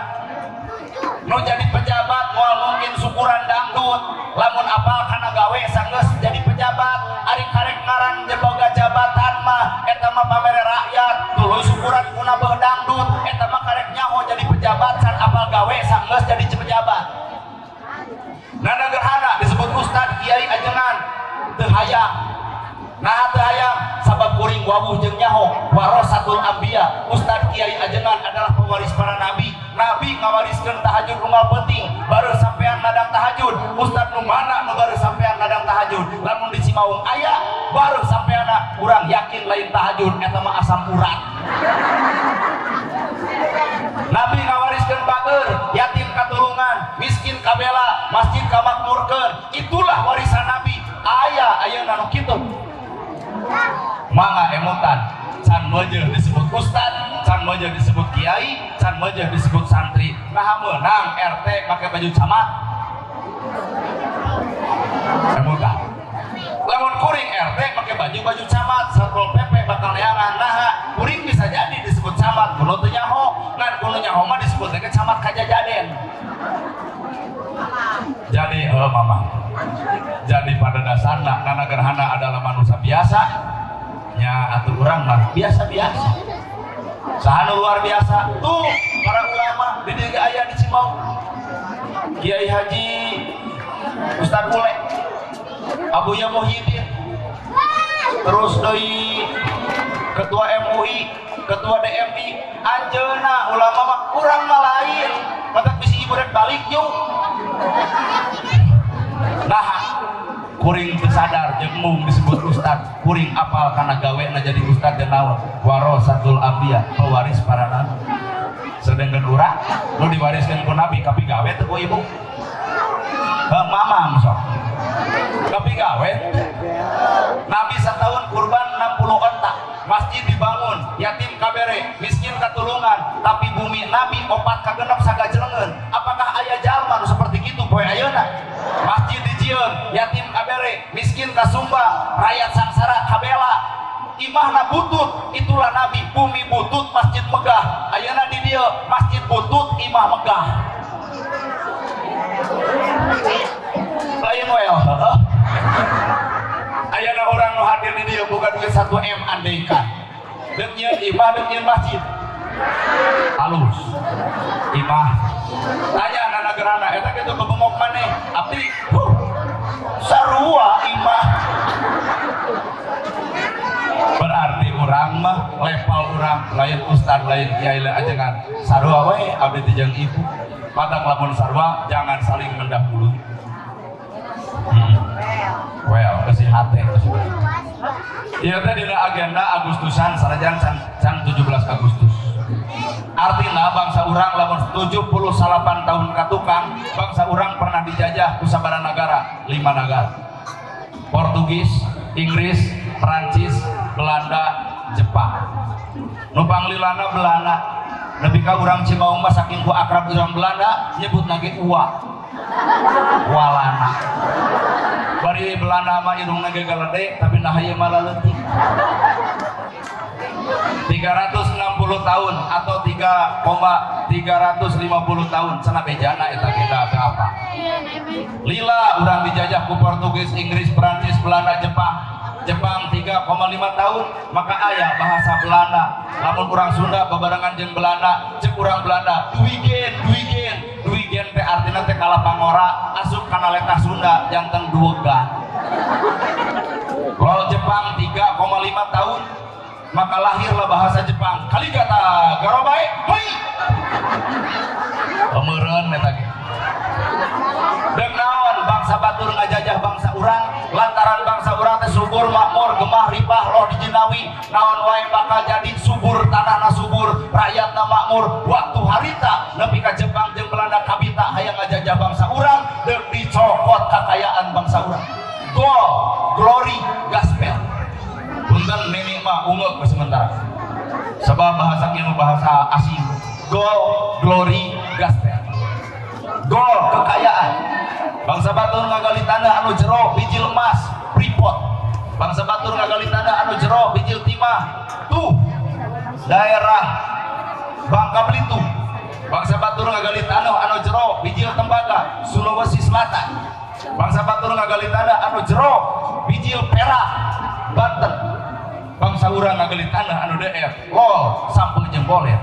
Nu jadi pejabat moal mungkin syukuran dangdut, lamun apal kana gawe sanggeus jadi pejabat, ari karek ngaran boga jabatan mah eta mah pamere rakyat, tuluy syukuran kuna beuh dangdut, eta mah karek nyaho jadi pejabat can apal gawe sanggeus jadi pejabat. Nana gerhana disebut ustad kiai ajengan teu hayang. Nah teu hayang sabab kuring wawuh jeung nyaho warasatul anbiya. Ustad kiai ajengan adalah pewaris para nabi. Nabi ngawariskeun tahajud unggal peuting baru sampean nadang tahajud. Ustad nu mana nu baru sampean nadang tahajud? Lamun di Cimaung aya baru sampeanna urang yakin lain tahajud eta mah asam urat. Nabi ngawariskeun bager, yatim katulungan, miskin kabela, masjid kamakmurkeun. Itulah warisan Nabi. Aya ayeuna nu kitu. Mangga emutan, can meujeuh disebut ustad, can meujeuh disebut kiai, can meujeuh disebut santri. Nah meunang RT make baju camat. Emutan. Lamun kuring RT make baju camat, Satpol PP bakal neangan. Nah, kuring bisa jadi disebut camat, kuno teu nyaho, ngan kuno nyaho mah disebut teh camat kajajaden. Jadi mama. Jadi pada dasarna nana gerhana adalah manusia biasa. Nya atuh urang mah biasa-biasa. Saha nu luar biasa? Tuh para ulama di dieu aya di Cimaung. Kiai Haji Ustad Bule, Abuya Muhyiddin, terus deui Ketua MUI, Ketua DMI, anjeunna ulama mah kurang mah lain. Matak bisi ibu rek balik yuk. Nah, kuring teu sadar jeung mung disebut ustad, kuring apal kana gawena jadi ustad dan naon? Warasatul anbiya, pewaris para nabi. Sedangkan urang nu diwariskeun ku nabi kapi gawe teu ku ibu. Heuh mamam sok. Kapi gawe teu. Nabi setahun kurban 60 onta, masjid dibangun, yatim kabere, miskin katulungan, tapi bumi Nabi opat kagenep sagajlengeun. Apakah aya jalma nu seperti kitu poe ayeuna? Masjid dijieun, yatim kabere, miskin kasumbang, rakyat sangsara kabela, imahna butut, itulah Nabi. Bumi butut, masjid megah. Ayeuna di dieu masjid butut, imah megah. Lain well. Ayeuna urang nu hadir di dieu boga duit 1 M andaikan. Deuk nyieun imah, deuk nyieun masjid. Halus. Imah. Tanya nana gerhana eta kitu bebengok maneh. Abdi, huh. Sarua imah. Berarti urang mah level urang lain ustad lain kiai lain ajengan. Sarua we abdi teh jeung ibu. Matak lamun sarua jangan saling mendahului. Well, kasih hate. Ieu teh dina agenda Agustusan sanajan can 17 Agustus. Artina bangsa urang lamun 78 tahun ka tukang, bangsa urang pernah dijajah ku sabaraha nagara, 5 nagara. Portugis, Inggris, Perancis, Belanda, Jepang. Nu panglilana Belanda. Nepi ka urang Cimaung mah saking ku akrab urang Belanda nyebutna ge Ua. Walana. Bari Belanda mah irungna ge galede tapi nah ieu mah laleutik. 360 tahun atau 3,350 tahun cenah bejana eta kita teh apa? Lila urang dijajah ku Portugis, Inggris, Perancis, Belanda, Jepang. Jepang 3,5 tahun maka aya bahasa Belanda. Lamun urang Sunda babarengan jeung Belanda, ceuk urang Belanda duigen duigen duigen teh artina teh kalapangora asup kana letah Sunda janten duegan. Lol Jepang 3,5 tahun maka lahirlah bahasa Jepang. Kaligata garobae hoi. Naon wae bakal jadi subur tanahna subur, rakyatna makmur. Waktu harita nepi ka Jepang jeung Belanda kabita hayang ngajajah bangsa urang, deuk dicokot kakayaan bangsa urang. Gold, glory, gospel. Punten nini mah ungeuk sementara. Sebab bahasa kieu bahasa asing. Gold, glory, gospel. Gold kekayaan. Bangsa batur ngagali tanah anu jero bijil emas, Freeport. Bangsa batur ngagali tanah anu jero bijil timah, tuh daerah Bangka Belitung. Bangsa batur ngagali tanah anu jero bijil tembaga, Sulawesi Selatan. Bangsa batur ngagali tanah anu jero bijil perak, Banten. Bangsa urang ngagali tanah anu DR, lol sampeu jempolet.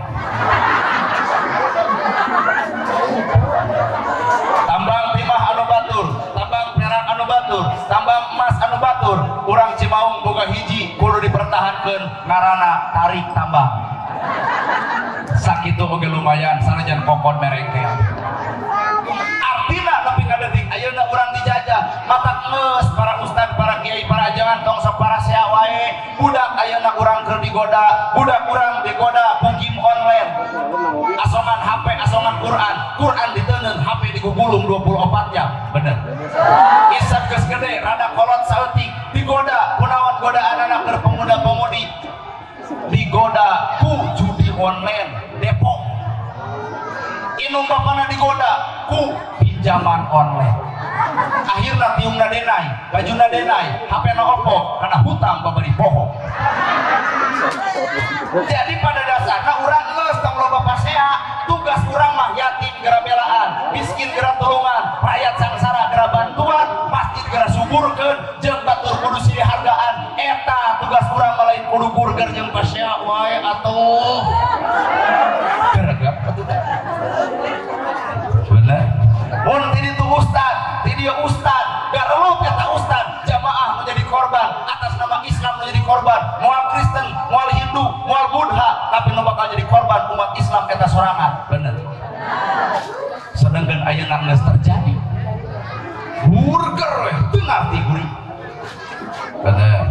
Tambang timah anu batur, tambang perak anu batur, tambang emas anu batur. Urang Cimaung boga hiji kudu dipertahankeun ngaranna tarik tambang. Sakitu oge lumayan sanajan kokon merengkel. Artina tapi kadetik ayeuna urang dijajah, matak geus para ustad, para kiai, para ajangan tong sok parasea wae. Budak ayeuna urang keur digoda, budak urang digoda ku game online. Asongan HP, asongan Quran, Quran diteundeun, HP digugulung 24 jam. Bener. Isep geus gede, rada kolot saeutik, digoda kunaon godaan anak keur pemuda-pemudi. Digoda ku judi online Depok. Inung bapana digoda ku pinjaman online. Akhirna tiungna denai, bajuna denai, HP-na opo karena hutang babari poho. Jadi pada dasarnya urang geus tong loba pasea, tugas urang mah yatim geura belaan, miskin geura tulungan, rakyat sangsara geura bantuan, masjid geura suburkeun, jeung batur kudu silih hargaan. Eta tugas urang mah lain kudu burger jeung pasea wae atuh. Geregep atuh teh. Bener? Mun ti ditu ustad, ti dieu ustad, garelup eta ustad, jamaah menjadi korban, atas nama Islam menjadi korban, moal Kristen, moal Hindu, moal Buddha, tapi nu bakal jadi korban umat Islam eta sorangan. Bener. Sedangkan ayeuna geus terjadi. Burger weh teu ngarti kuring. Bener.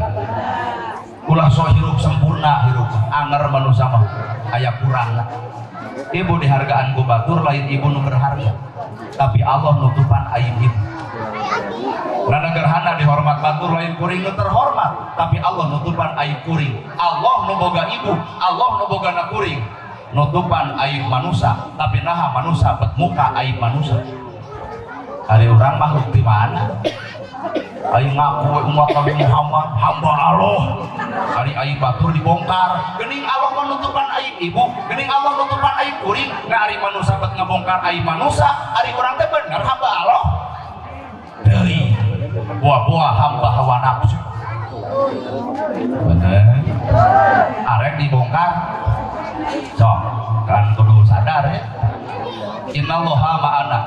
Ulah sok hirup sempurna hirup, anger manusia mah aya kurangna. Ibu dihargaan ku batur lain ibu nu berharga, tapi Allah nutupan aib ibu. Rana gerhana dihormat batur lain kuring nu terhormat, tapi Allah nutupan aib kuring. Allah nu boga ibu, Allah nu boga na kuring, nutupan aib manusia, tapi naha manusia bet muka aib manusia. Ari urang makhluk di mana? Aing ngaku umat Nabi Muhammad hamba Allah. Ari aib batur dibongkar, geuning Allah menutupan aib ibu, geuning Allah nutupan aib kuring, nah ari manusia bet ngebongkar aib manusia, ari urang teh bener hamba Allah. Deui buah-buah hamba hawa nafsu. Bener. Arek dibongkar. Sok, kan kudu sadar ya. Innallaha ma'ana.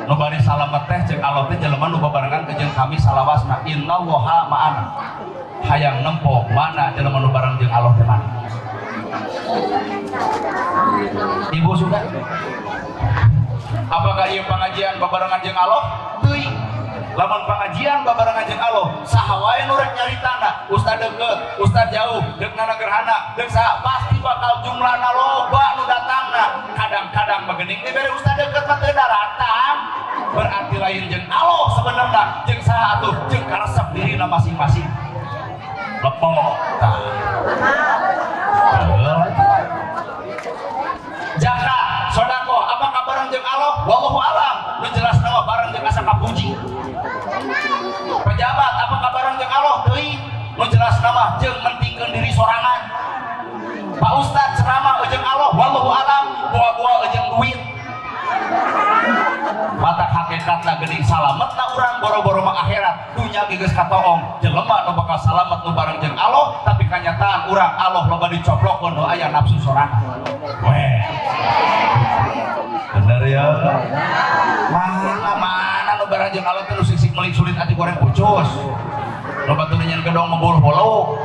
Nu bari salamet teh jeung Allah teh jelema nu babarengan jeung kami salawasna. Innallaha ma'ana. Hayang nempo mana jelema nu bareng jeung Allah teh mana. Ibu sudah. Apakah ieu pengajian babarengan jeung Allah? Teuing. Lamun pengajian babarengan jeung Allah, saha wae nu rek nyaritana, ustad deukeut, ustad jauh, deuk nana gerhana, deuk saha, pasti bakal jumlahna loba nu datangna. Kadang-kadang bagening dibere ustad deukeut mah teu daratang. Berarti lain jeung Allah sebenarnya, jeung saha atuh, jeung karesep dirina masing-masing. Lepok tah. Zakat, sedekah, apakah bareng jeung Allah? Wallahu alam. Nu jelas nama bareng jeung asa kapuji. Pejabat, apakah bareng jeung Allah? Teuing. Nu jelas nama jeung mentingkeun diri sorangan. Pak Ustad ceramah jeung Allah, wallahu alam, buah-buah jeung duit. Mata hakikatna geuning salametna urang boro-boro mah akhirat, dunya ge geus katoong, jelema nu bakal salamet nu bareng jeung Allah, tapi kanyataan urang Allah loba dicoplokkeun nu aya nafsu sorangan. Weh. Bener ya. Mana mana nu bareng jeung Allah teh nu sisik meuli sulit ati goreng pucus. Nu batur nyen gedong ngebul hulu.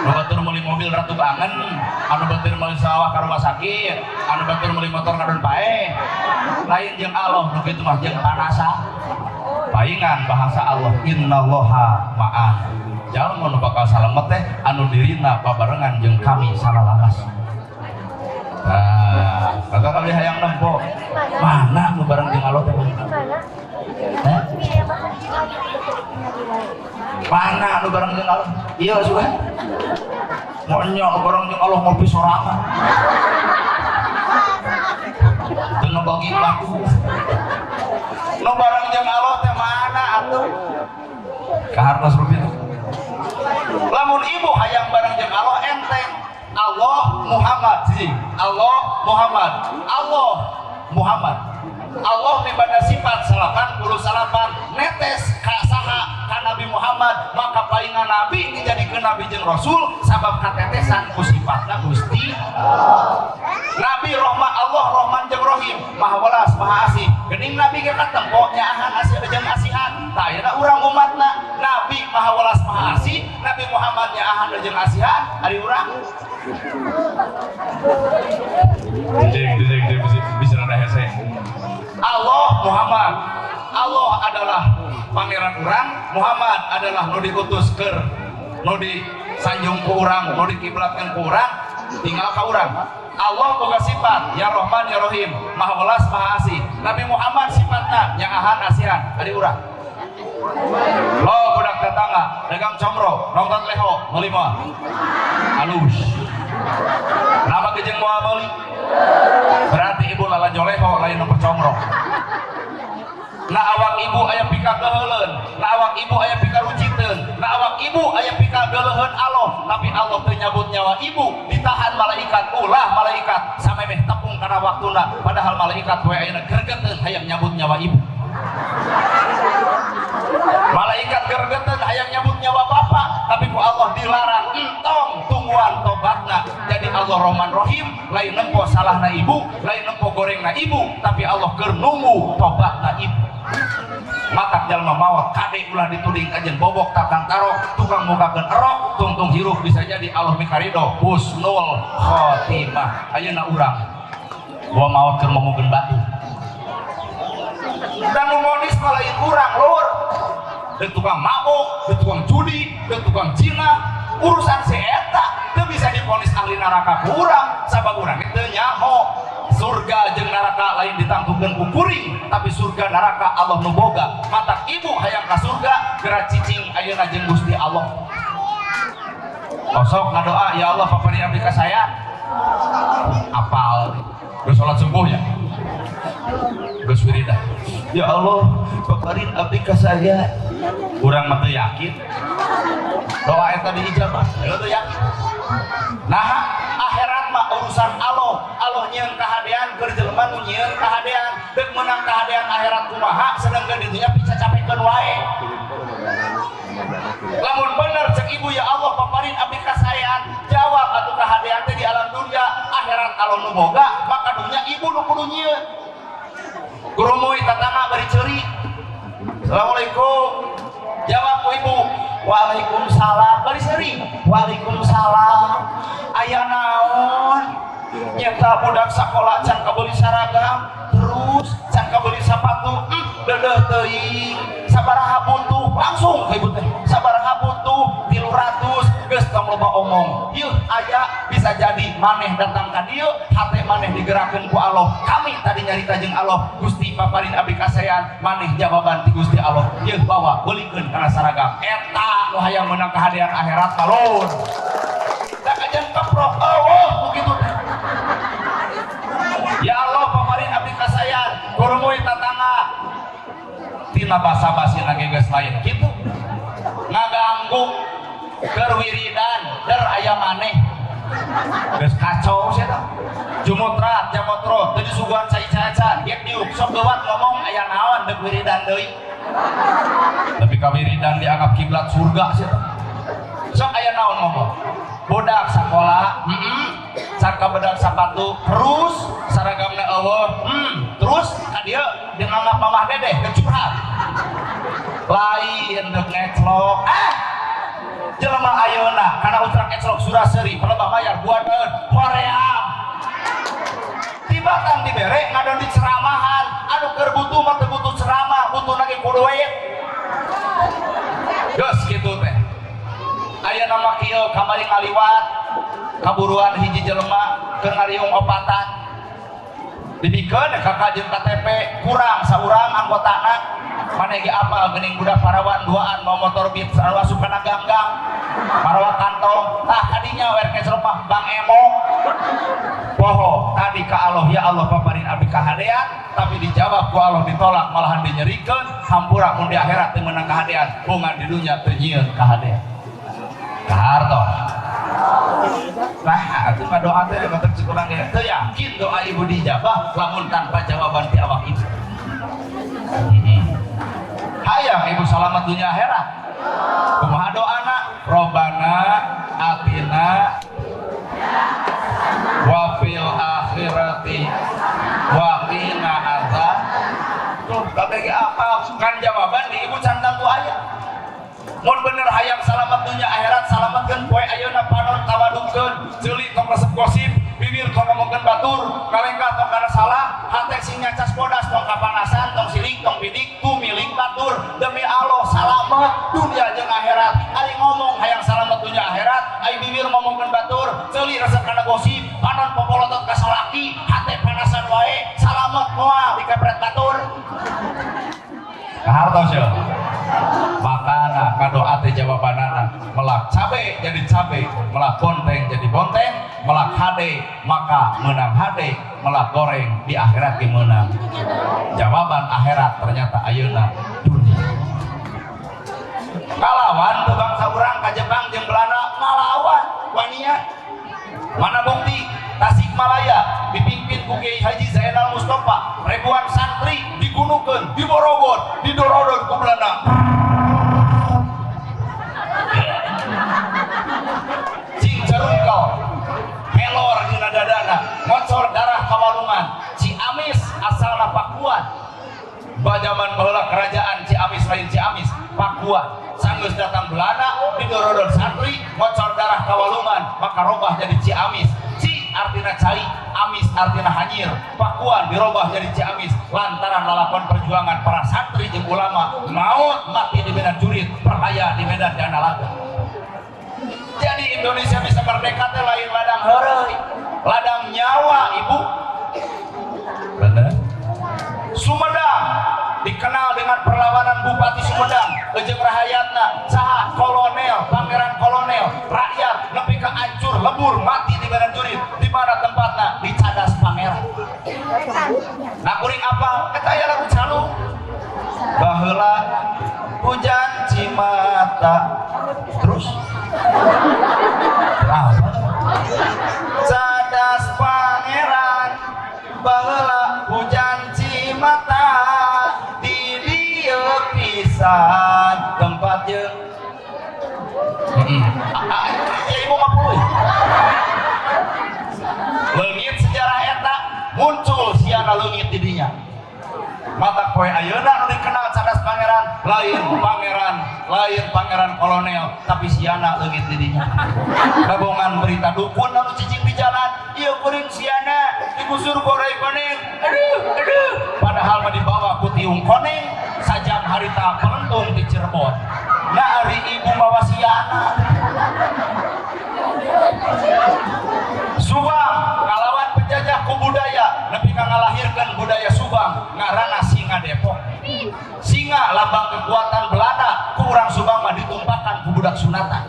Nu batur meuli mobil ratu angen, anu batur meuli sawah ka rumah sakit, anu batur meuli motor ngadon paeh. Lain jeung Allah nu kitu mah jeung panasa. Paingan bahasa Allah innallaha ma'ana. Jalma nu bakal salamet teh anu dirina babarengan jeung kami salalawas. Nah, kakak kali hayang nempo mana nu bareng jeung Allah teh? Hah? Mana nu bareng jeung Allah? Iya suka. Monyok nu bareng jeung Allah ngopi sorangan. Teu ngabagi laku. Nu bareng jeung Allah teh mana atuh? Kahartos rupiah. Lamun ibu hayang bareng jeung Allah enteng. Allah Muhammad sih. Allah Muhammad. Allah Muhammad. Allah mibanda sifat 89 netes ka saha ka Nabi Muhammad, maka palingan nabi dijadikeun nabi jeung rasul sabab katetesan ku sifatna Gusti Nabi Rahman, Allah Rahman jeung Rahim, Maha welas Maha asih. Geuning nabi ge katempo nyaahan asih jeung asihan. Tah ayeuna urang umatna Nabi Maha welas Maha asih, Nabi Muhammad nyaahan jeung asihan, ari urang Jeng jeng jeng bisa rada hese. Allah Muhammad. Allah adalah pangeran urang, Muhammad adalah nu diutus keur nu disanjung ku urang, nu dikiblatkeun ku urang, tinggal ka urang. Allah boga sifat ya Rahman ya Rahim, Maha welas Maha asih. Nabi Muhammad sifatna nyaahan asihan, ari urang. Lo budak tetangga dagang comro, nonton leho, meuli moal. Halus. Nama kejeng moal meuli. Berarti ibu lalajo leho lain nu comro. Na awak ibu aya pika keheuleun, na awak ibu aya pika ruciteun, na awak ibu aya pika geuleuheun Allah, tapi Allah teu nyabut nyawa ibu, ditahan malaikat, ulah malaikat samemeh tepung kana waktuna, padahal malaikat we ayeuna gregeteun hayang nyabut nyawa ibu. Malaikat gregeteun hayang nyabut nyawa bapak, tapi ku Allah dilarang, entong tungguan tobatna. Jadi Allah Rahman Rahim, lain nempo salahna ibu, lain nempo gorengna ibu, tapi Allah keur nunggu tobatna ibu. Matak jalma maot kade ulah dituding kajen bobok takang tarok tukang mukakeun erok tungtung hirup bisa jadi Allah mikarido husnul khotimah. Ayeuna urang gua maot keur ngomongkeun batu dan nu modis mah lain urang lur, deuk tukang mabok, deuk tukang judi, deuk tukang zina, urusan si eta teu bisa diponis ahli neraka ku urang sabab urang teu nyaho. Surga jeung neraka lain ditangtukeun ku kuring, tapi surga neraka Allah nu boga. Matak ibu hayang ka surga geura cicing ayeuna jeung Gusti Allah. Osok ngadoa ya Allah papari abdi ka saya. Apal geus salat subuh ya. Geus wiridan. Ya Allah paparin abdi ka saya. Urang mah teu yakin. Doa eta diijabah, heuh teu yakin. Nah, akhirat mah urusan Allah. Allah nyieun kahadean keur jelema nu nyieun kahadean. Deuk meunang kahadean akhirat kumaha sedengkeun di dunya picacapekeun wae. Lamun bener cek ibu ya Allah paparin abdi kasaean, jawab atuh kahadean teh di alam dunia, akhirat Allah nu boga, maka dunya ibu nu kudu nyieun. Gurumui tatangga bari ceuri. Assalamualaikum. Jawab ku ibu, waalaikumsalam. Bari seuri, waalaikumsalam. Aya naon? Nyeta budak sakola can kabeli seragam, terus can kabeli sepatu, deudeuh teuing. Sabaraha butuh? Langsung ka ibu teh. Sabaraha butuh? 300. Geus tong loba omong. Yeuh aya bisa jadi maneh datang ka dieu, hate maneh digerakkeun ku Allah. Kami tadi nyarita jeung Allah, Gusti paparin abdi kasaean, maneh jawaban ti Gusti Allah. Yeuh bawa beulikeun kana seragam. Eta nu hayang meunang kahadean akhirat balon. Da kajian keprok eueuh begitu teh. Ya Allah paparin abdi kasaean, gurumui tatangga. Tina basa-basina ge geus lain kitu. Ngaganggu keur wiridan der aya maneh. Geus kacau sia tah. Jumutrat jamotrot teu disuguhan cai-caican, geuk diuk sok geuwat ngomong aya naon deuk wiridan deui. Tapi ka wiridan dianggap kiblat surga sia tah. Sok aya naon ngomong. Budak sakola, can kabedak sapatu, terus saragamna eueuh, terus ka dieu dianggap mamah dedeh geus curhat. Lain deuk ngeclok. Jelema ayeuna kana ucrak eclok suraseri pelebah mayar buateun hoream. Tibatan dibere ngadon di ceramahan, anu keur butuh mah teu butuh ceramah, butuhna ge kudu duit. Geus kitu teh. Ayeuna mah kieu, kamari ngaliwat kaburuan hiji jelema keur ngariung opatan, dibikeun KK jeung KTP kurang saurang anggotana. Maneh ge apal geuning, budak parawan duaan mawa motor Beat, anu asup kana ganggang marawa kantong. Tah, kadinya we rek mah Bang Emo poho tadi ka Allah, "Ya Allah, paparin abdi kahadean," tapi dijawab ku Allah ditolak, malahan dinyerikeun. Hampura mun di akhirat teu meunang kahadean, bunga di dunya teu nyieun kahadean. Kahartos. Nah, atuh mah doa teh matak cek urang ge teu yakin doa ibu dijabah lamun tanpa jawaban ti awak ibu. Hayang ibu salamat dunia akhirat. Kumaha doana? Robbana atina wa fil akhirati wa qina azab. Tuh, kabeh ge apal kan jawaban di ibu can tangtu aya. Mun bener hayang salamat dunia akhirat, salamatkeun poe ayeuna. Panon tawadukkeun, ceuli tong resep gosip, bibir tong ngomongkeun batur, ngalengkah tong kana salah, hate sing nyacas bodas, tong kapanasan, tong sirik, tong bidik, tumilik batur. Demi Allah, salamat dunia jeung akhirat. Ari ngomong hayang salamat dunia akhirat, ari bibir ngomongkeun batur, ceuli resep kana gosip, panon popolotot ka salaki, hate panasan wae, salamat moal dikepret batur. Kahartos ya. Makana ngadoa teh jawabanana melak cabe jadi cabe, melak bonteng jadi bonteng, melak hade maka menang hade, melak goreng di akhirat ge meunang. Jawaban akhirat ternyata ayeuna dunia. Ngalawan tuh bangsa urang ka Jepang jeung Belanda, ngalawan wania. Mana bukti? Tasikmalaya dipimpin ku Kiai Haji Zainal Mustafa, ribuan santri digunukeun, diborogot, didorodon ku Belanda. Cing carungkel, pelor dina dadana, ngocor darah kawalungan. Ciamis asalna Pakuan. Bajaman baheula kerajaan Ciamis lain Ciamis, Pakuan. Sanggeus datang Belanda, didorodon santri, ngocor darah kawalungan, maka robah jadi Ciamis. Ci artina cai, amis artina hanyir. Pakuan dirobah jadi Ciamis lantaran lalakon perjuangan para santri jeung ulama, maut mati di medan jurit, perlaya di medan danalaga. Jadi Indonesia bisa merdeka teh lain ladang heureuy, ladang nyawa ibu. Bener. Sumedang dikenal dengan perlawanan Bupati Sumedang jeung rahayatna saha? Kolonel, pangeran kolonel, rakyat nepi ka hancur lebur mati di medan jurit. Di mana tempatna? Di Cadas Pangeran. Nah, kuring apa eta aya lagu calung baheula, hujan cimata, terus apa, Cadas Pangeran baheula hujan cimata, di dieu pisan tempat jeung. Ah, ah, ya ibu mah puluh leungit sejarah eta, muncul siana leungit di dinya. Mata poe ayeuna nu dikenal Cadas Pangeran lain pangeran, lain pangeran kolonel, tapi siana leungit di dinya. Kabongan berita dukun anu cicing di jalan, ieu kuring siana digusur gorai koneng, aduh aduh, padahal mah dibawa ku tiung koneng sajam harita pelentung di Cirebon. Nah, ari ibu mawa siana. Subang ngalawan penjajah ku budaya, nepi ka ngalahirkeun budaya Subang ngaranna Singa Depok. Singa lambang kekuatan Belanda, ku urang Subang mah ditumpakan ku budak sunatan.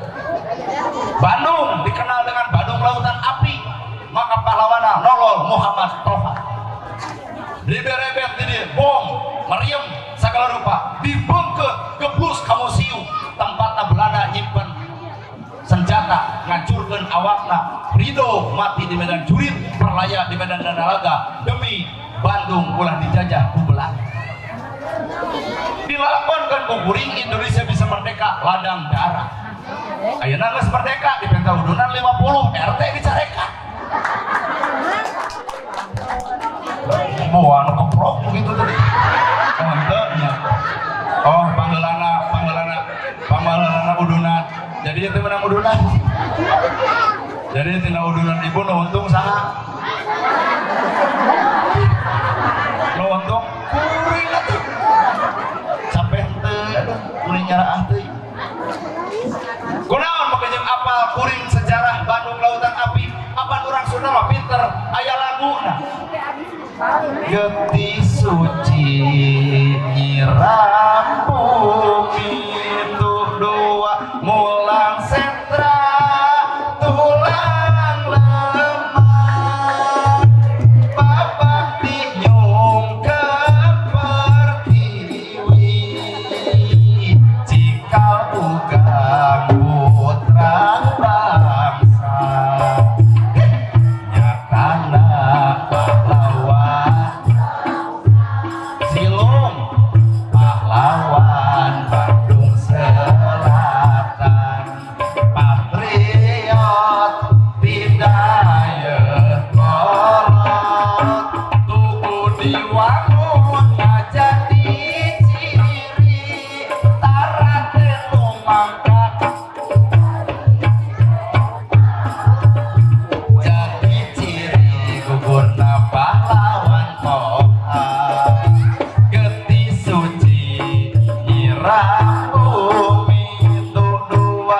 Bandung dikenal dengan Bandung Lautan Api, maka pahlawana Nolol Muhammad Toha. Diberebet di dieu bom meriam segala rupa, dibengkeut geblus ka museum tempatna Belanda nyimpen senjata, ngancurkeun awakna. Ridho mati di medan jurit, perlaya di medan danalaga demi Bandung ulah dijajah ku Belanda. Dilakonkan ku kuring Indonesia bisa merdeka ladang darah. Ayeuna geus merdeka di penta udunan 50 RT dicarekan. Wah, anu keprok begitu tadi. Oh, henteu nya. Oh, panggeulana, panggeulana, panggeulana udunan. Jadi itu menang udunan. Jadi tina udunan ibu nu untung saha? Nu untung kuring atuh. Capek henteu, aduh, kuring nyaraah teuing. Kunaon make jeung laguna? Getih suci nyiram bumi itu dua mulang sentra tulang lemah babakti nyungkem pertiwi cikal bukan putra bangsa nyatana pahlawan silung pahlawan Bandung Selatan patriot tidak kolot tugu diwangun jadi ciri tarate lumangkat jadi ciri gugurna pahlawan Toha getih suci nyiram bumi itu dua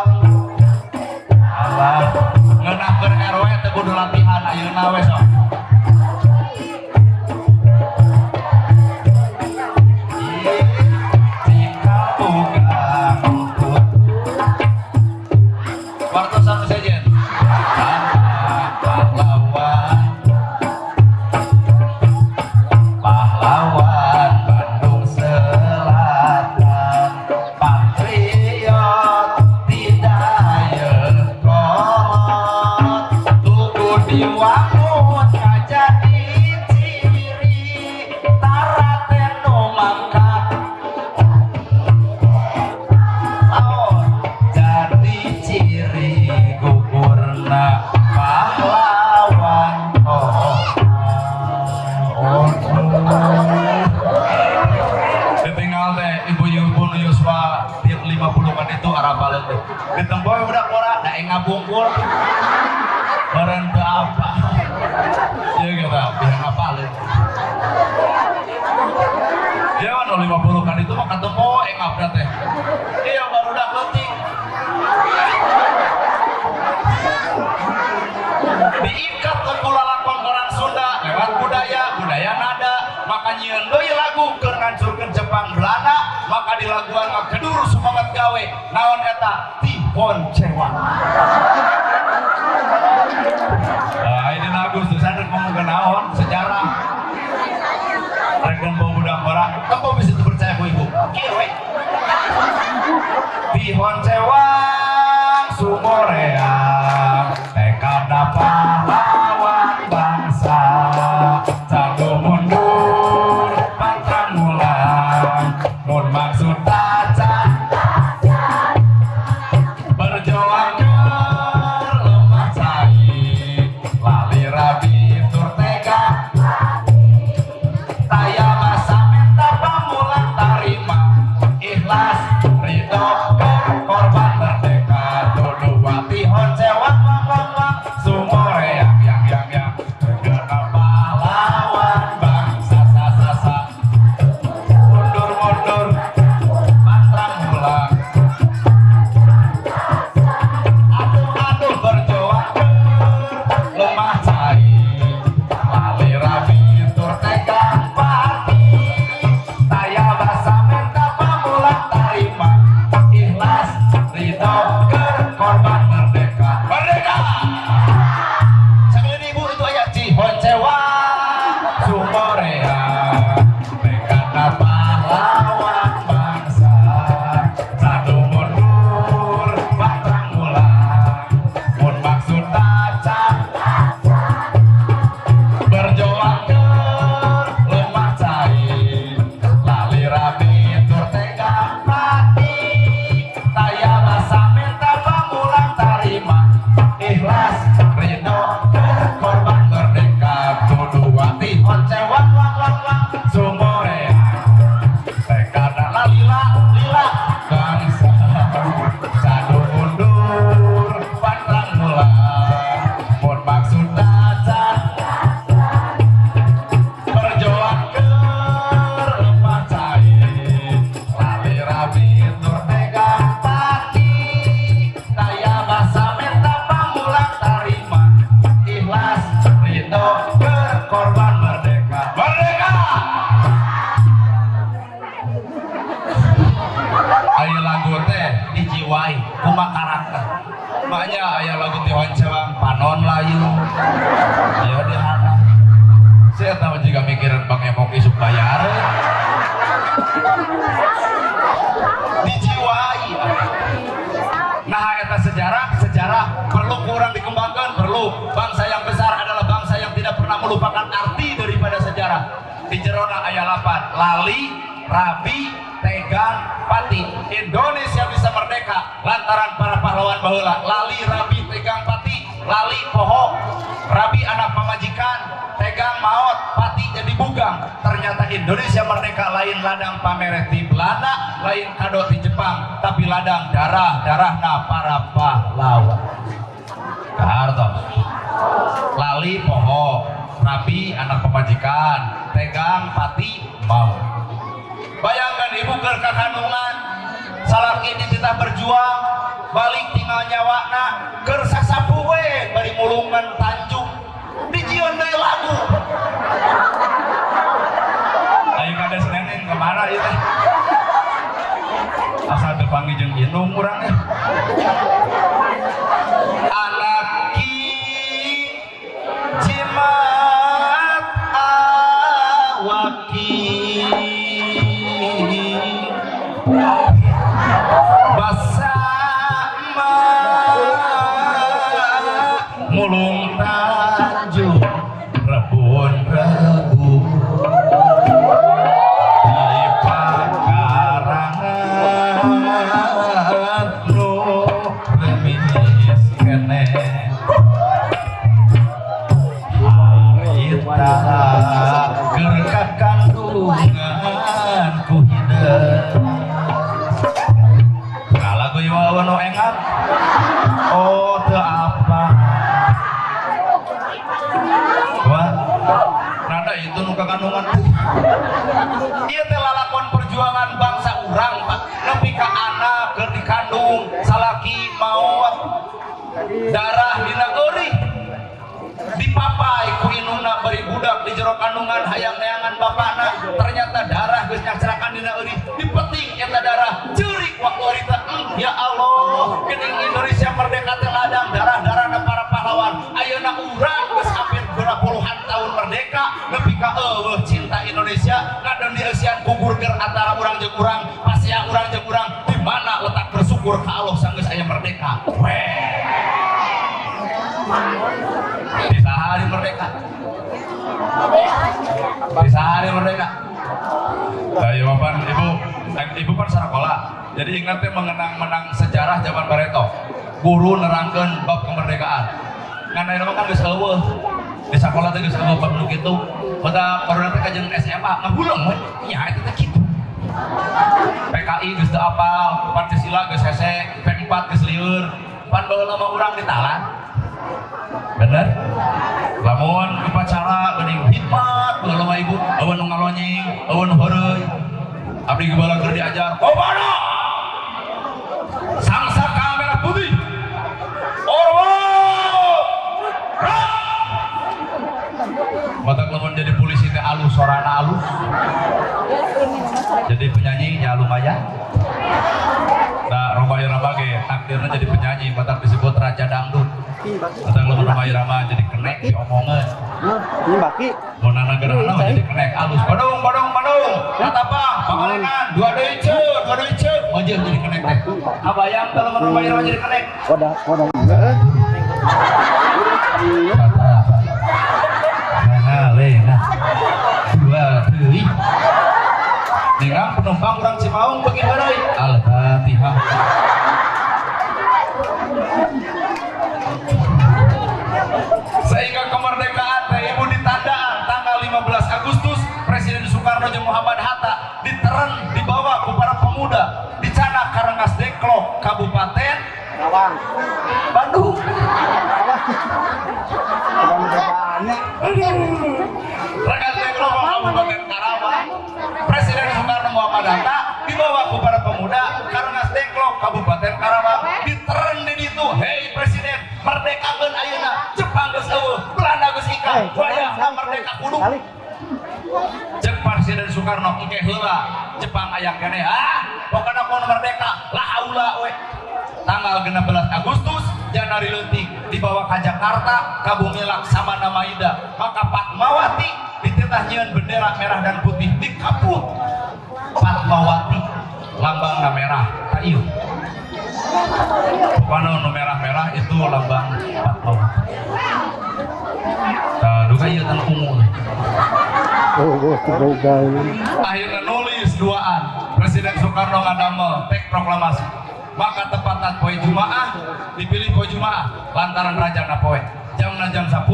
alah ngeunahkeun RW teu kudu latihan ayeuna we sok. Jika bukan waktu satu saja pahlawan pahlawan Bandung Selatan patriot tidak kolot tugu diwangun jadi ciri tarate nu mangkat laon jadi ciri gugurna pahlawan. Oh, oh, ditinggal teh ibu-ibu nu yuswa 50 kan itu arapaleun teh ditempo budak ngora da ngabungkul meureun teu apa ieu gitu pihak ngapaleun ya mah 50 kan itu mah ketemu engapna teh iya barudak leutik diikat ke lalakon orang Sunda lewat budaya budaya nada maka nyieun deui lagu keur ngancurkeun Jepang Belanda maka dilaguan ngagedur semangat gawe naon eta Tihon Cewang. Nah ini lagu susah rek ngomong naon sejarah rek ngomong budak ngora tempo bisa percaya ku ibu kieu we Tihon Cewang Sumoreang tekad pahlawan bangsa jago mundur pantang mulang mun maksud tacan berjuang keur lemah cai lali rabi tur tega taya masa minta pamulang tarima ikhlas ridho keur korban merdeka tuduh Tihon Cewang wang wang wang Sumoreang yang yang yang tegak pahlawan bangsa sa sa sa mundur mundur pantang mulang aduh aduh berjuang lemah cai lali rabi tur tega pati taya basa minta pamulang tarima ikhlas ridho keur korban merdeka merdeka. Sekali ibu itu ayat Cihon Cewang Sumoreang tekad pahlawan bangsa satu mundur pantang mulang mun maksud tacan berjuang keur lemah cai lali rabi tur tega pati taya masa minta pamulang tarima ikhlas ridho keur korban merdeka tuduh Tihon Cewang wang wang wang Sumoreang tekad lila lila bangsa sadu mundur pantang mulang mun maksud tacan berjuang keur lemah cai lali rabi tur tega pati taya basa minta pamulang tarima ikhlas ridho keur korban merdeka. Merdeka. Aya lagu teh dijiwai kumaha karakter. Makanya aya lagu ti Honcewang panon layu. Ieu dihana. Saya tahu jika mikiran Bang Emok isuk bayar. Dijiwai. Nah eta sejarah perlu kurang dikembangkan, perlu. Bangsa yang besar adalah bangsa yang tidak pernah melupakan arti daripada sejarah. Di jerona ayat 8, lali, rabi, tegang, pati. Indonesia bisa merdeka lantaran para pahlawan baheula. Lali, rabi, tegang, pati. Lali poho, rabi anak pamajikan, tegang maot, pati jadi bugang. Ternyata Indonesia merdeka lain ladang pamere ti Belanda, lain kado ti Jepang, tapi ladang darah-darahna para pahlawan. Kahartos. Lali poho, rabi anak pamajikan, tegang pati maut. Bayangkan ibu keur kakandungan, salaki dititah berjuang, balik tinggal nyawana, keur sasapu we bari mulungan Tanjung, dijieun deui lagu. Ayo kades neneng kemana ieu teh? Asal teu panggih jeung indung urang teh. Anak ki jimat awaki basama mulung Tanjung rebun-rebun di pakarangan nu remis keneh harita keur kakandungan ku hideung. Nah lagu ieu nu engat. Oh teu apa. Wah, nada itu nu kakandungan teh. Ieu teh lalakon perjuangan bangsa urang, Pak. Nepi ka anak keur dikandung, salaki maot, darah dina eurih. Dipapai ku indungna bari budak di jero kandungan hayang neangan bapana, ternyata darah geus nyacrakan dina eurih, dipeting eta darah, ceurik waktu harita. Ya Allah, geuning Indonesia merdeka teh ladang darah-darahna para pahlawan. Ayeuna urang geus hampir puluhan tahun merdeka, nepi ka eueuh cinta Indonesia, ngadon dieusian gugur keur antara urang jeung urang, pasea urang jeung urang, di mana letak bersyukur ka Allah sanggeus aya merdeka. Weh. Di sehari merdeka. Di sehari merdeka. Ayo bapak, ibu kan sekolah. Jadi ingatnya mengenang-menang sejarah zaman Bareto. Guru nerangkeun bab kemerdekaan. Ngan ayeuna mah kan geus eueuh. Di sekolah teh geus eueuh bab nu kitu. Kota baru teh kajeun SMA ngahuleng we. Nya eta teh kitu. PKI geus teu apal, Pancasila geus hese, P4 geus lieur. Pan baheula mah urang ditalan. Bener? Lamun upacara geuning hikmat baheula mah ibu, eueuh nu ngalonyeng, eueuh nu heureuy. Abdi ge baheula keur diajar, "Kobana! Sangsaka merah putih. Orwa! Matak lamun jadi polisi teh alus, sorana alus. Jadi penyanyi nya lumayan. Nah, Rhoma Irama ge takdirna jadi penyanyi, matak disebut raja dangdut. Matak lamun Rhoma Irama jadi kenek diomongeun. Ini baki. Mun nana gerhana mah jadi kenek alus. Badung, badung, badung. Katapang, pangalengan, dua deui ceu, dua deui ceu. Meujeun jadi kenek teh. Kabayang teh lamun Rhoma Irama jadi kenek. Wadah, wadah. Nah, dua deui. Ningang penumpang urang Cimaung beuki heureuy. Al-Fatihah. Sehingga kemerdekaan teh ibu ditandaan tanggal 15 Agustus Presiden Soekarno jeung Muhammad Hatta diteren dibawa ku para pemuda dicanak ka Rengas Dengklok Kabupaten Karawang. Bandung. Rengas Dengklok Kabupaten Karawang. Presiden Soekarno Muhammad Hatta dibawa ku para pemuda ka Rengas Dengklok Kabupaten Karawang diteren di ditu, "Hei Presiden, merdekakeun ayeuna, Jepang geus eueuh, Belanda geus ikah, wayahna merdeka." merdeka kudu. Balik. Cek Presiden Soekarno, engke heula, Jepang aya keneh. Ah, pokona kono merdeka, la haula we. Tanggal 16 Agustus Januari leutik dibawa ke Jakarta ka Bumi Laksamana Maida, maka Fatmawati dititah nyieun bendera merah dan putih dikaput. Fatmawati lambangna merah, tak ieu. Pokona nu merah-merah itu lambang Fatmawati. Tah, duka ieu tan ungu. Oh, oh, gagal. Akhirnya nulis duaan Presiden Soekarno ngadamel teks proklamasi, maka tepatan poe Jumaah dipilih poe Jumaah lantaran rajana poe jamna jam 10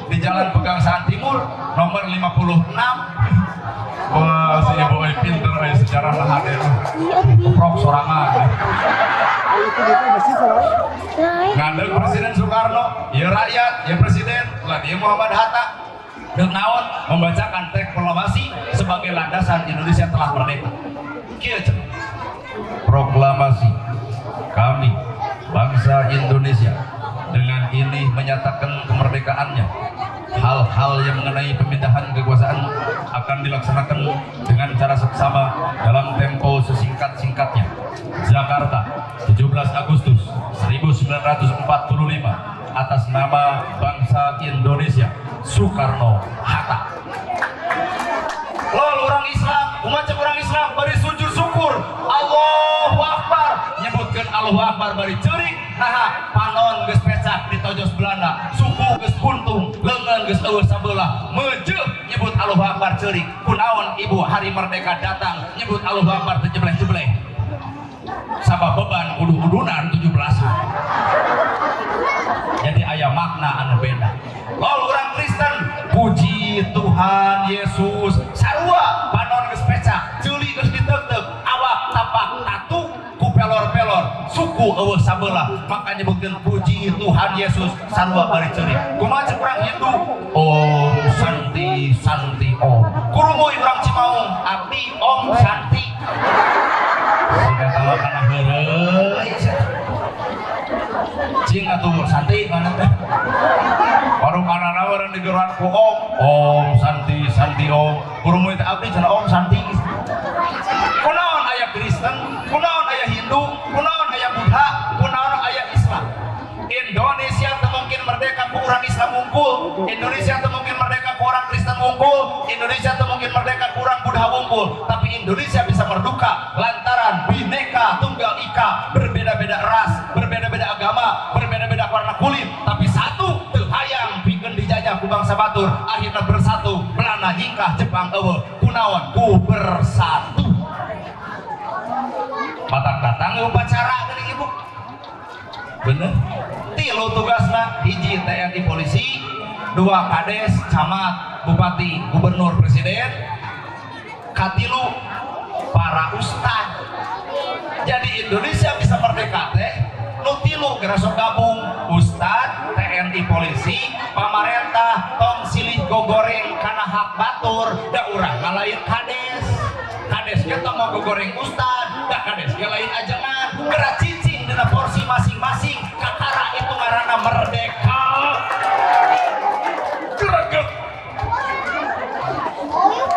di Jalan Pegangsaan Timur nomor 56. Wah, si ibu euy pinter euy, sejarah lah hadir keprok sorangan. Itu gitu mesti salah. Ngadeg Presiden Soekarno ya, rakyat ya, presiden lah dia Muhammad Hatta. Dek naon? Membacakan teks proklamasi sebagai landasan Indonesia telah merdeka. Kieu cenah. Proklamasi, kami bangsa Indonesia dengan ini menyatakan kemerdekaannya. Hal-hal yang mengenai pemindahan kekuasaan akan dilaksanakan dengan cara seksama dalam tempo sesingkat-singkatnya. Jakarta, 17 Agustus 1945, atas nama bangsa Indonesia, Soekarno Hatta. Lol, orang Islam, umat orang Islam bari sujud syukur Allahu Akbar, nyebutkan Allahu Akbar bari ceurik. Nah, panon geus pecak ditojos Belanda, suku geus puntung, lengan geus eueuh sabelah, mejeuh nyebut Allahu Akbar ceurik. Kunaon ibu hari merdeka datang nyebut Allahu Akbar teu jebleh-jebleh? Sabab beban uduh-udunan 17-an. Jadi aya makna anu beda. Lol, orang Kristen puji Tuhan Yesus, sarua panon geus pecak, ceuli geus diteuteup, awak tapak tatu ku pelor-pelor, suku eueuh sabelah, maka nyebutkeun puji Tuhan Yesus sarua bari ceurik. Kumaha cek urang Hindu? Om Santi Santi Om. Kurumuy urang Cimaung, abdi Om Santi. Siga tawa kana heureuy. Cing atuh Santi mana teh? Baru kana urang digeroan ku Om, Om Santi Santi Om. Kurumuy teh abdi cenah Om Santi. Kunaon aya Kristen, kunaon aya Hindu, kunaon aya Buddha, kunaon aya Islam? Indonesia teu mungkin merdeka ku urang Islam wungkul, Indonesia teu mungkin merdeka ku orang Kristen wungkul, Indonesia teu mungkin merdeka ku urang Buddha wungkul, tapi Indonesia bisa merdeka lantaran Bhinneka Tunggal Ika, berbeda-beda ras, berbeda-beda agama, berbeda-beda warna kulit, tapi satu, teu hayang pikeun dijajah ku bangsa batur, akhirnya bersatu, Belanda nyingkah, Jepang eueuh. Kunaon? Ku bersatu. Matak datang upacara geuning ibu. Bener. Tilu tugasna, hiji TNI polisi, dua kades, camat, bupati, gubernur, presiden, katilu para ustad. Jadi Indonesia bisa merdeka teh nu tilu geura sok gabung, ustad, TNI, polisi, pamarentah. Tong silih gogoreng kana hak batur, da urang mah lain kades. Kades ge tong mau gogoreng ustad, da kades ge lain ajengan. Geura cicing dina porsi masing-masing, kakara itu ngaranna merdeka. Greget.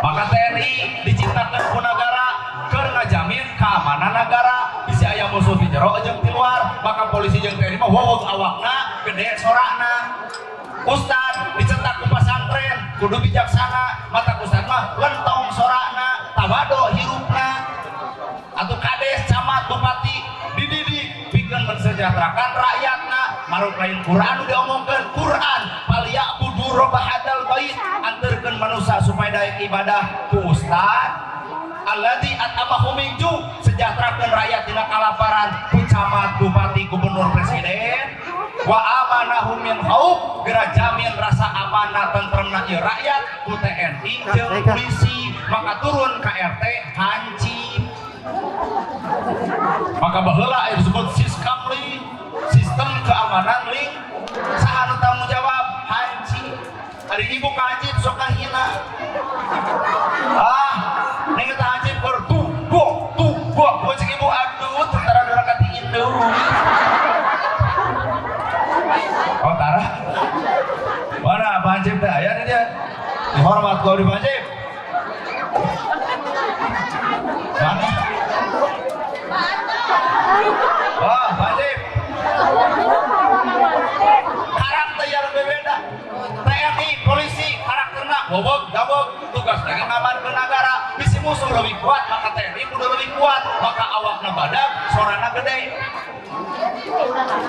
Maka TNI diciptakan ku negara keur ngajamin keamanan negara, bisa aya musuh di jero jeung di luar, maka polisi jeung TNI mah wowog awakna, gede sorana. Ustad dicetak ku pasantren kudu bijaksana, mata ustad mah lentong sorana, tawado hirupna. Atau kades, camat, bupati dididik pikeun mensejahterakan rakyatna, maruk lain Quran udah diomongkeun. Quran falyabudu rabb hadzal bait, anterkeun manusia supaya daek ibadah ku ustad. Alladzi at'amahum min ju', sejahterakeun rakyat dina kalaparan ku camat, bupati, gubernur, presiden. Wa amanahum min khauf, geura jamin rasa amanah tentremna ieu rakyat ku TNI jeung polisi, maka turun ka RT hancip. Maka baheula aya disebut siskamling, sistem keamanan ling. Saha nu tanggung jawab? Hancip. Ari ibu ka hancip sok kahina. Ah, ning eta hancip keur tuh gok tuh gok, cek ibu, aduh, tentara doraka ti indung. Oh, tara. Mana Pak Hancip teh aya di dia? Hormat ku abdi Panjib. Mana? Wah, Panjib. Karakter yang berbeda. TNI, polisi, karakterna bobog, dabog, tugas lagi ngamankeun negara. Bisi musuh lebih kuat, maka TNI kudu lebih kuat, maka awakna badag, sorana gede.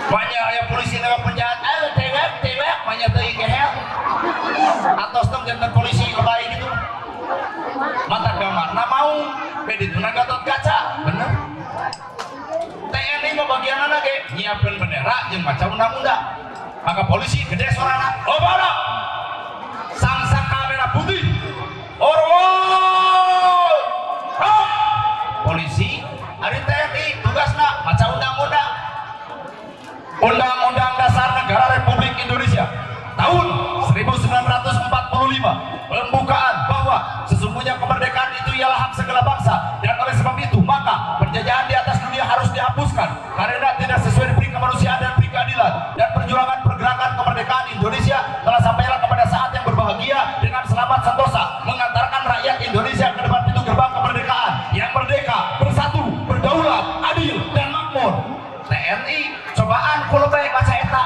Banyak aya polisi nembak penjahat, tewek, tewek, banyak teuing gehel. Atos tong janten polisi lebay gitu. Mata gambarna mau, bedituna Gatot Kaca, bener. TNI mah bagianana ge nyiapkeun bendera jeung maca undang-undang. Maka polisi gede sorana, oh badak. Sang kamera putih. Orwol. Polisi, ari TNI tugasna maca undang-undang. Undang-Undang Dasar Negara Republik Indonesia tahun 1945, pembukaan bahwa sesungguhnya kemerdekaan itu ialah hak segala bangsa, dan oleh sebab itu maka penjajahan di atas dunia harus dihapuskan karena tidak sesuai diberi kemanusiaan dan beri keadilan, dan perjuangan pergerakan kemerdekaan Indonesia telah sampailah kepada saat yang berbahagia dengan selamat sentosa mengantarkan rakyat Indonesia ke depan pintu gerbang kemerdekaan yang merdeka, bersatu, berdaulat, adil, dan makmur. TNI cobaan ku lebay maca eta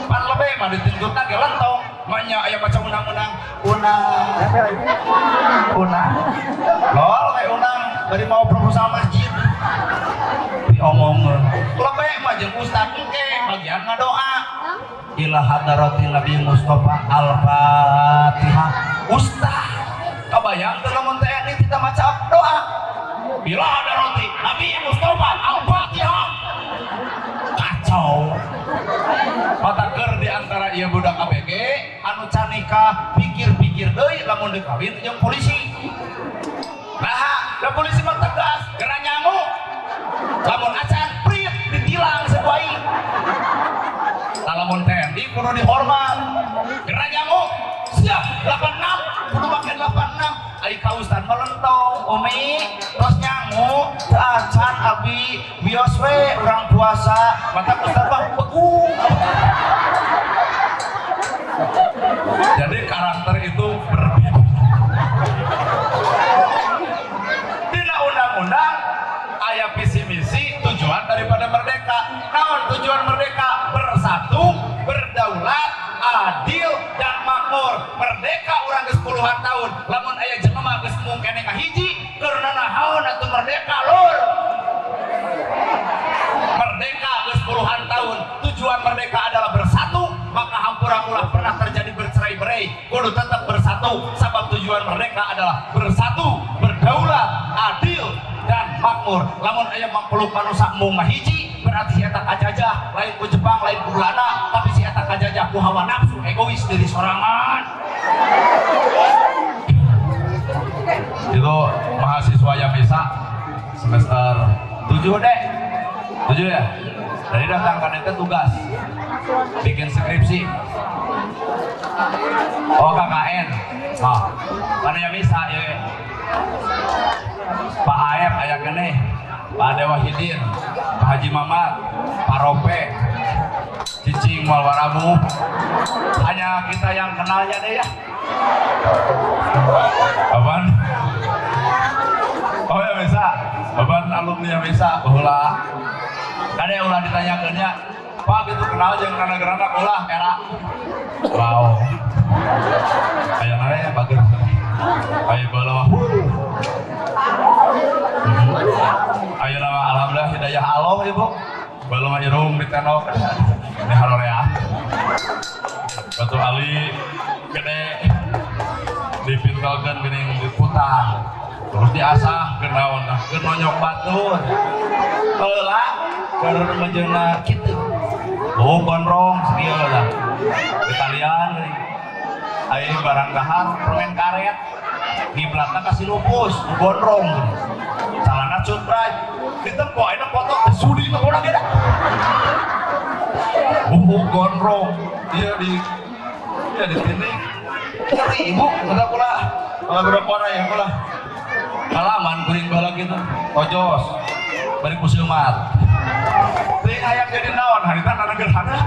pan lebay mah dituntutna ge lentong manya aya maca undang-undang unang unang lol we unang bari mau proposal masjid diomongkeun lebay mah jeung ustad engke bagian ngadoa ila hadratin Nabi Mustafa al-Fatihah. Ustad kabayang teu lamun TNI kita maca doa ila hadratin Nabi Mustafa al-Fatihah, kacau. Mataker di antara ieu budak ABG anu can nikah pikir-pikir deui lamun deuk kawin jeung polisi. Nah, da polisi mah tegas, geura nyangu. Lamun acan prit ditilang sebuai. Tah lamun TNI kudu dihormat. Geura nyangu, siap 86 kudu make 86. Ai ka ustad mah lentong, umi tos nyangu teu acan abi wios we urang puasa, mata ustad mah begung. Jadi karakter itu berbeda. Dina undang-undang aya visi misi tujuan daripada merdeka. Naon tujuan merdeka? Bersatu, berdaulat, adil, dan makmur. Merdeka urang geus puluhan tahun, lamun aya jelema geus mung keneh kahiji, keur nanaon atuh merdeka lur? Merdeka geus puluhan tahun, tujuan merdeka adalah bersatu, maka hampura ulah pernah terjadi bercerai-berai, kudu tetap bersatu, sebab tujuan merdeka adalah bersatu, berdaulat, adil, dan makmur. Lamun aya makhluk manusia mung ngahiji, berarti si eta kajajah, lain ku Jepang, lain ku Belanda, tapi si eta kajajah ku hawa nafsu egois diri sorangan. Itu mahasiswa yang bisa semester 7 deh, 7 ya. Jadi datang kan itu tugas bikin skripsi. Oh KKN. Oh, mana yang bisa ya? Pak Aep aya keneh, Pak Ade Wahidin, Pak Haji Mamat, Pak Rope, Cicing Walwaramu. Hanya kita yang kenalnya deh ya. Apaan? Oh ya bisa. Apaan alumni yang bisa? Ulah. Ada yang ulah ditanyakannya, Pak gitu kenal jeung gerana ulah era. Wow. Kayak mana ya bagus. Kayak bala. Ayo nama alhamdulillah hidayah Allah ibu. Bala mah irung ditenok. Ini harorea. Batu Ali gede dipintalkeun geuning diputang. Terus diasah keur naon tah? Keur nonyok batur. Heula keur mejeuna kitu. Oh gondrong sakieu lah. Italian geuning. Aya barang dahar permen karet. Ngiblatna ka si lupus, nu gondrong. Calana cutray. Ditempok ayeuna foto sudi mah urang beda. Bubu gondrong. Ieu di ieu di sini. Ngeri ibu kata kula. Kalau berapa orang ya kula. Kalaman kuring baheula kitu. Tojos. Bari ku seumat. Teuing hayang jadi naon harita nana gerhana.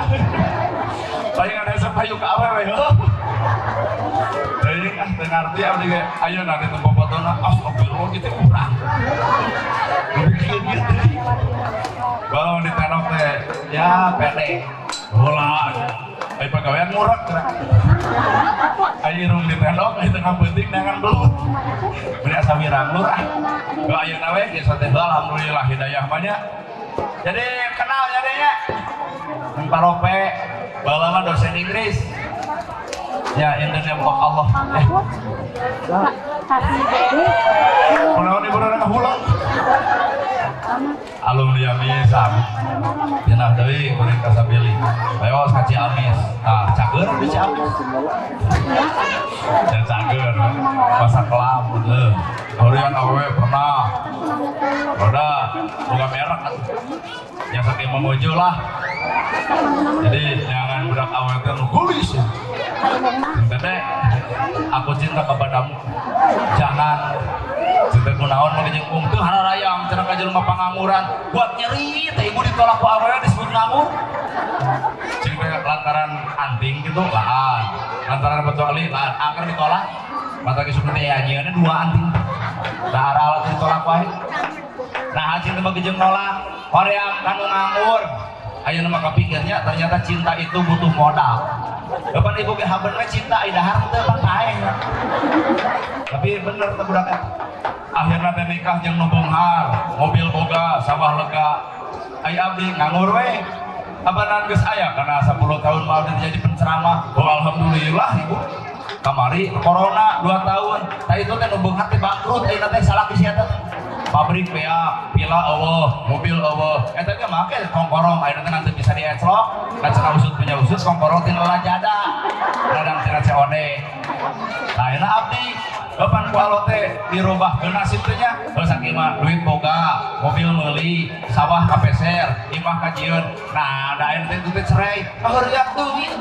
Saingan hese payu ka awewe heuh. Teu ngarti abdi ge. Ayeuna ditempo fotona, astagfirullah, kitu urang. Lebih kieu kieu. Kalau di tenok teh ya pede. Bola. Ai pagawean ngurek gerak. Ai irung di tenok, ai tengah peuting neangan belut. Beri asa wirang lur ah. Gak, ayeuna we geus teh, alhamdulillah hidayah banyak. Jadi kenal ya deh ya. Parope baheula mah dosen Inggris. Ya, in the name of Allah. Eh, kunaon ibu urang hulang? Alumni Ciamis sami. Cenah deui kuring ka Sabili. Leos ka Ciamis. Tah, cager di Ciamis. Dan cager, masa kelam gitu. Horian awewe pernah. Udah, boga merek atuh. Ya saking memuju lah. Jadi jangan budak awewe teh nu geulis ya. Tete, aku cinta kepadamu. Jangan cinta kunaon mah jeung ung teu hararayang cenah ka jelema pangangguran. Buat nyeri teh ibu ditolak ku awewe disebut nganggur. Cing teh lantaran anting gitu laan. Lantaran batu ali laan, angker ditolak. Mata geus teh nyieunna dua anting. Da aral ditolak wae. Nah, cinta mah jeung nolak, hoream kanu nganggur. Ayeuna mah kapikirnya ternyata cinta itu butuh modal. Bapak ibu ge haben we cinta, ai dahar teu pan paeh. Tapi bener teh budak eta. Akhirna teh nikah jeung nu beunghar, mobil boga, sawah lega. Ai abdi nganggur we. Abanan geus aya kana 10 tahun mah abdi jadi penceramah. Oh, alhamdulillah ibu. Kamari corona 2 tahun. Tah itu teh nu beunghar teh bangkrut, ayeuna teh salaki sia teh. Pabrik beak, pila eueuh, mobil eueuh. Eta ge make kongkorong ayeuna teh nanti bisa dieclok, kaca usut punya usut kongkorong tina lajada. Ladang tina COD. Nah, ayeuna abdi kapan ku alo teh dirubah ke nasib teh nya? Heuh, sakieu mah duit boga, mobil meuli, sawah kapeser, imah kajieun. Nah, da ayeuna teh teh cerai, kaheureuyak duit.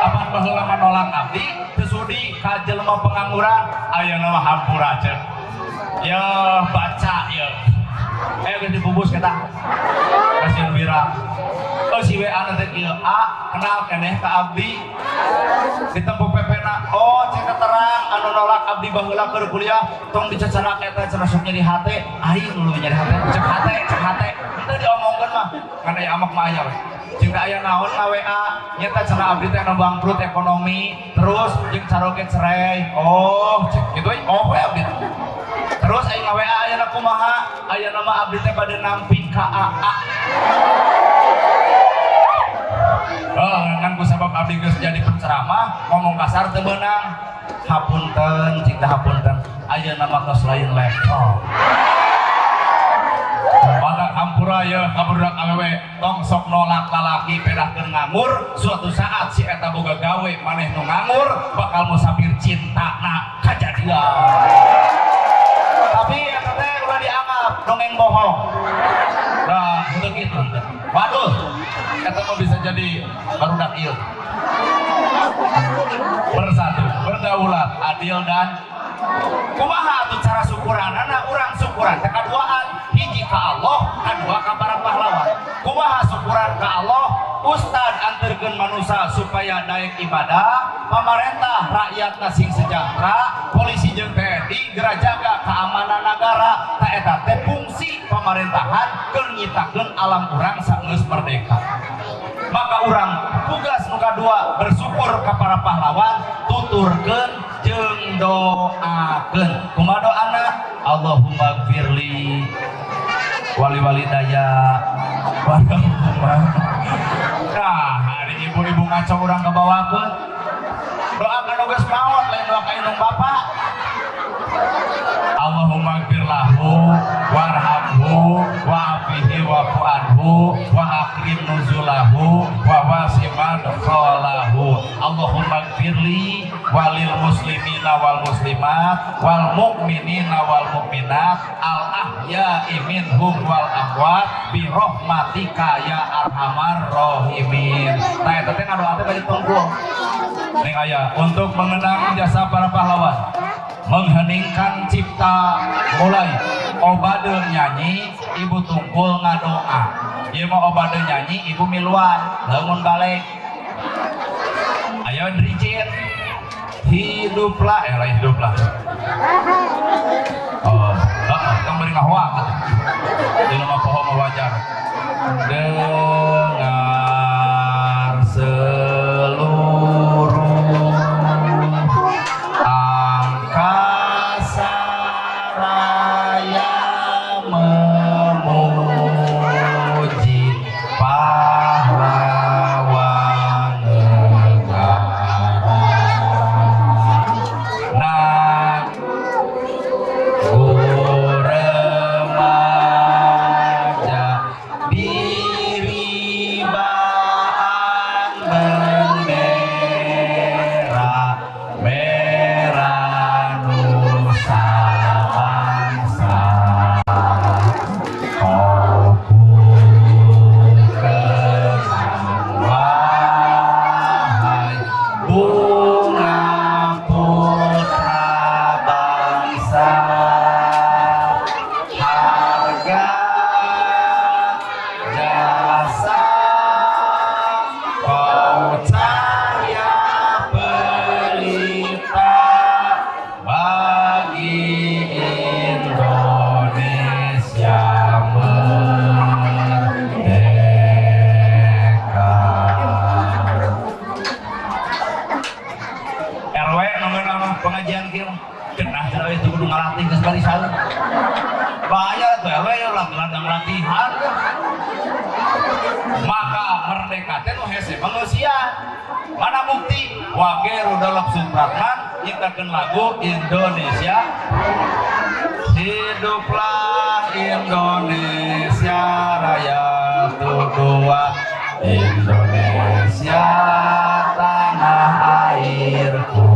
Apan baheula mah nolak abdi, teu sudi ka jelema pengangguran, ayeuna mah hampura ceuk. Ya baca ya. Eh, geus dibubus kita. Kasihan wirang. Oh, si WA nanti kieu, A kenal keneh ka abdi. Ditempo PP-na, oh cek terang anu nolak abdi baheula keur kuliah, tong dicecanak eta cenah sok nyeri hate, aing nu nyeri hate, cek hate, cek hate. Henteu diomongkeun mah, ngan aya amak mah aya we. Jeung aya naon ka WA, nyata cenah abdi teh anu bangkrut ekonomi, terus jeung caroge cerai. Oh, cek kitu we, oh we abdi. Terus aing nga-WA ayeuna kumaha? Ayeuna mah abdi teh bade nampi ka AA. Oh, ngan ku sabab abdi geus jadi penceramah, ngomong kasar teu beunang. Hapunten, cing teh hapunten. Ayeuna mah tos lain level. Maka hampura ya ka budak awewe, tong sok nolak lalaki pedahkeun nganggur, suatu saat si eta boga gawe maneh nu nganggur bakal musafir cintana kajadian. Tapi eta teh ulah dianggap dongeng bohong. Nah, untuk itu. Waduh, eta mah bisa jadi barudak ieu. Bersatu, berdaulat, adil dan kumaha atuh cara syukuranana? Urang syukuran teh kaduaan, hiji ka Allah, kadua ka para pahlawan. Kumaha syukuran ka Allah? Ustad anterkeun manusia supaya daek ibadah, pamarentah rakyat sing sejahtera, polisi jeung TNI geura jaga keamanan negara. Ta eta teh fungsi pemerintahan keur nyiptakeun alam urang sageus merdeka. Maka urang tugas nu kadua bersyukur ka para pahlawan, tuturkeun jeung doakeun. Kumaha doana? Allahumma gfirli wali walidaya warhamhuma. Nah, hari ibu-ibu ngaco urang kebawakeun. Doakan nu geus maot, lain doa ka indung bapak. Allahumma gfir lahu warhamhu wa'afihi wa'fu anhu wa akrim nuzulahu wa wasi madkhalahu. Allahumma gfirli walil muslimina wal muslimat wal mu'minina wal mu'minat al ahya'i minhum wal amwat bi rahmatika ya arhamar rahimin. Nah, eta teh ngadoa teh bari tungkul. Ning aya untuk mengenang jasa para pahlawan, mengheningkan cipta, mulai obade nyanyi, ibu tungkul ngadoa. Ieu mah obade nyanyi, ibu miluan, lamun balik ayo dricit. Hiduplah, eh lain hiduplah. Oh, tong beri ngahoang atuh. Jelema poho mah wajar. Dengar seluruh angkasa raya memuji pahlawan negara. Nak remaja diri baan bendera merah nusa bangsa. Kau ku kenang wahai bunga putra bangsa, harga jasa kau cahaya pelita bagi Indonesia merdeka. RW nu ngeunah pengajian kieu cenah cenah itu kudu ngalatih geus barisan. Bahaya tuh RW ya lah gelandang latihan. Maka merdeka teh nu hese manusia. Mana bukti? Wage Rudolf Supratman nyiptakeun lagu Indonesia. Hiduplah Indonesia Raya dua, Indonesia tanah airku,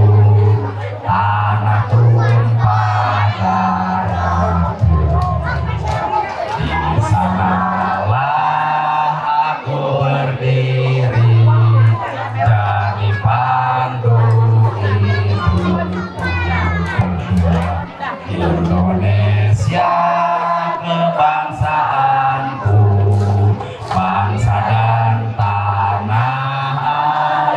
tanah tumpah darahku. Di sanalah aku berdiri jadi pandu ibuku. Indonesia kebangsaanku, bangsa dan tanah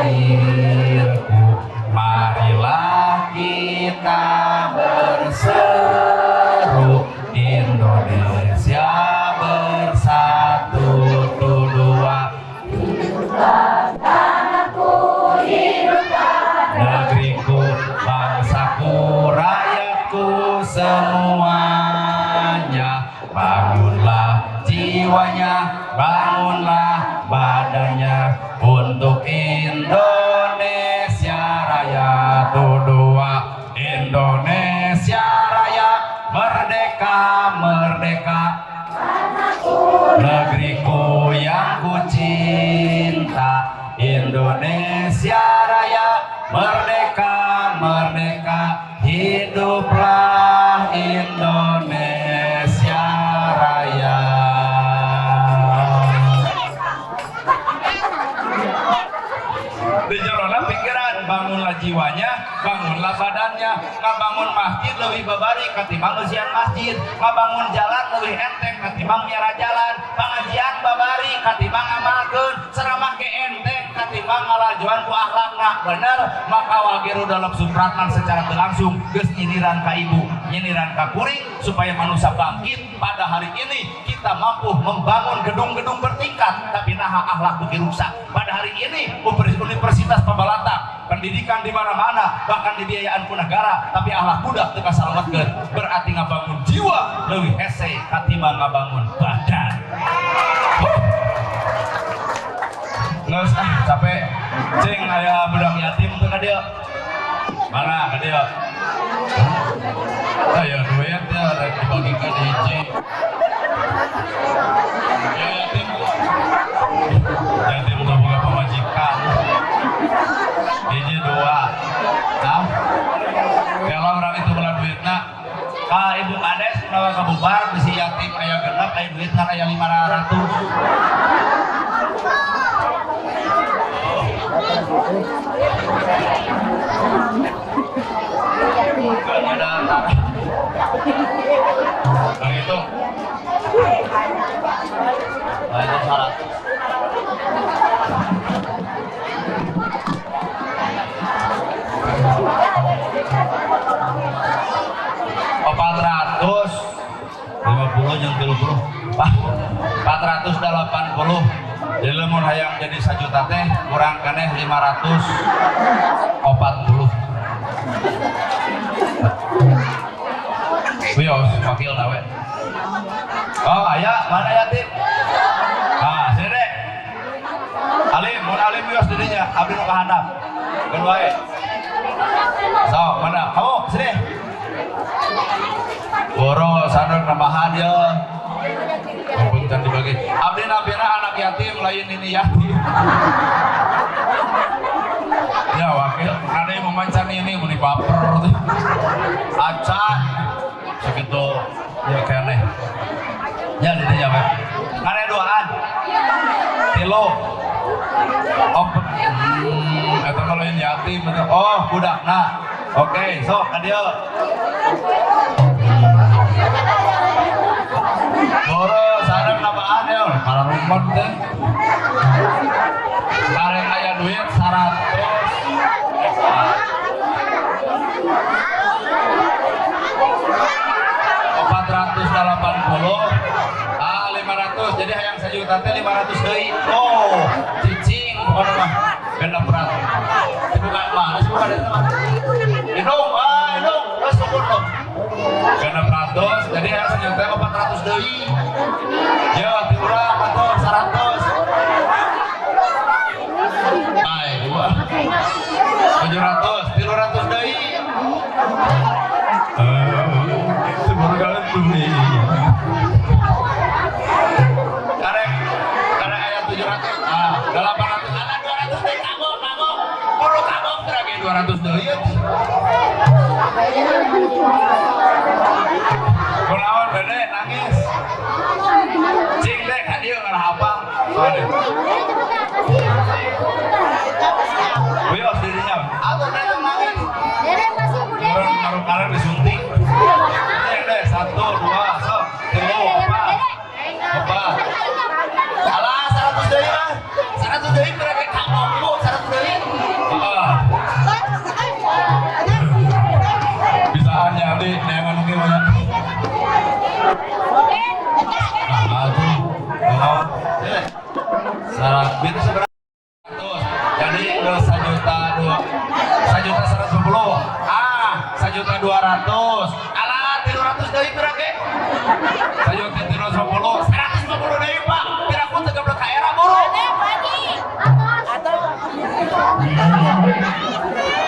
airku. Marilah kita berseru, Indonesia bersatu dua. Negeriku, bangsaku, rakyatku semuanya. Bangunlah jiwanya, bangunlah badannya untuk Indonesia Raya dua. Indonesia Raya merdeka, merdeka. Negeriku yang ku cinta, Indonesia Raya merdeka, merdeka. Hiduplah Indonesia Raya. Di jerona pikiran, bangunlah jiwanya, bangunlah badannya. Ngabangun masjid lebih babari katimbang ngeusian masjid, ngabangun jalan lebih enteng katimbang miara jalan, pengajian babari katimbang ngamalkeun, ceramah ke enteng katimbang ngalajuan ku akhlakna. Bener, maka Wage Rudolf Supratman secara langsung geus nyindiran ka ibu, nyindiran ka kuring supaya manusia bangkit. Pada hari ini kita mampu membangun gedung-gedung bertingkat, tapi naha akhlak beuki rusak. Pada hari ini Universitas Pabalata, pendidikan di mana-mana, bahkan dibiayaan ku negara, tapi akhlak budak teu kasalametkeun. Berarti ngabangun jiwa leuwih hese katimbang ngabangun badan. Huh. Geus ah capek. Cing aya budak yatim teu ka dieu? Mana ka dieu? Aya duit ya rek dibagikeun hiji. Ya yatim. Yatim teu boga pamajikan. Hiji dua. Nah, kalau orang itu belah duitna, ka ibu kades menawa kabubar bisi yatim aya genep aya duit kan aya 500. Ada nah itu. Nah, itu syarat. mun hayang jadi sajuta teh kurang keneh 540. Wios, wakil nawe. Oh, aya, mana yatim? Ah, sini deh. Alim, mun alim wios didinya, abdi nu kahandap. Keun wae. So, mana? Kamu sini. Boro sadar nambahan ya. Punten dibagi. Abdi nabina anak yatim lain ini yatim. Ya wakil, ada yang memancan ini meni baper tuh. Acan segitu ya kene. Ya didinya we. Kane duaan. Tilu. Oh, eta mah lain yatim bener. Oh, budakna. Oke, sok ka dieu. Boro sareng nambahan ya, kararumpet teh. Kareng aya duit 100. 480, ah 500, jadi hayang sajuta teh 500 deui. Oh, cicing pokona mah 600. Dibuka mana sih buka eta mah? Hidung, ah hidung, geus ukur dong. 600, jadi hayang sajuta 400 deui. Ya, ti urang atuh 100. Ai, dua. 700, 300 deui. Karek, karek ayat 700, ah, 800, alah 200 deui kagok, kagok. Buru kagok terage 200 deui. Kunaon dede nangis. Cing deh ka dieu ngarah apal. Soalnya. Wios dirinya. Atuh dede nangis. Dede masih Bu Dede. Baru disuntik. Cing deh 1 2 sok 3 4 4. Alah 100 deui ah. 100 deui mereka kagok Bu, 100 deui. Heeh. Bisaan nyali neangan nu kieu banyak. Nah, tuh. Kunaon? Salah, itu seberapa? Jadi 1 juta 2, 1.110.000. Ah, 1.200.000. Alah, 300 deui pira ge? 1.310.000, 150 deui, Pak. Piraku teu geblek ka era buru.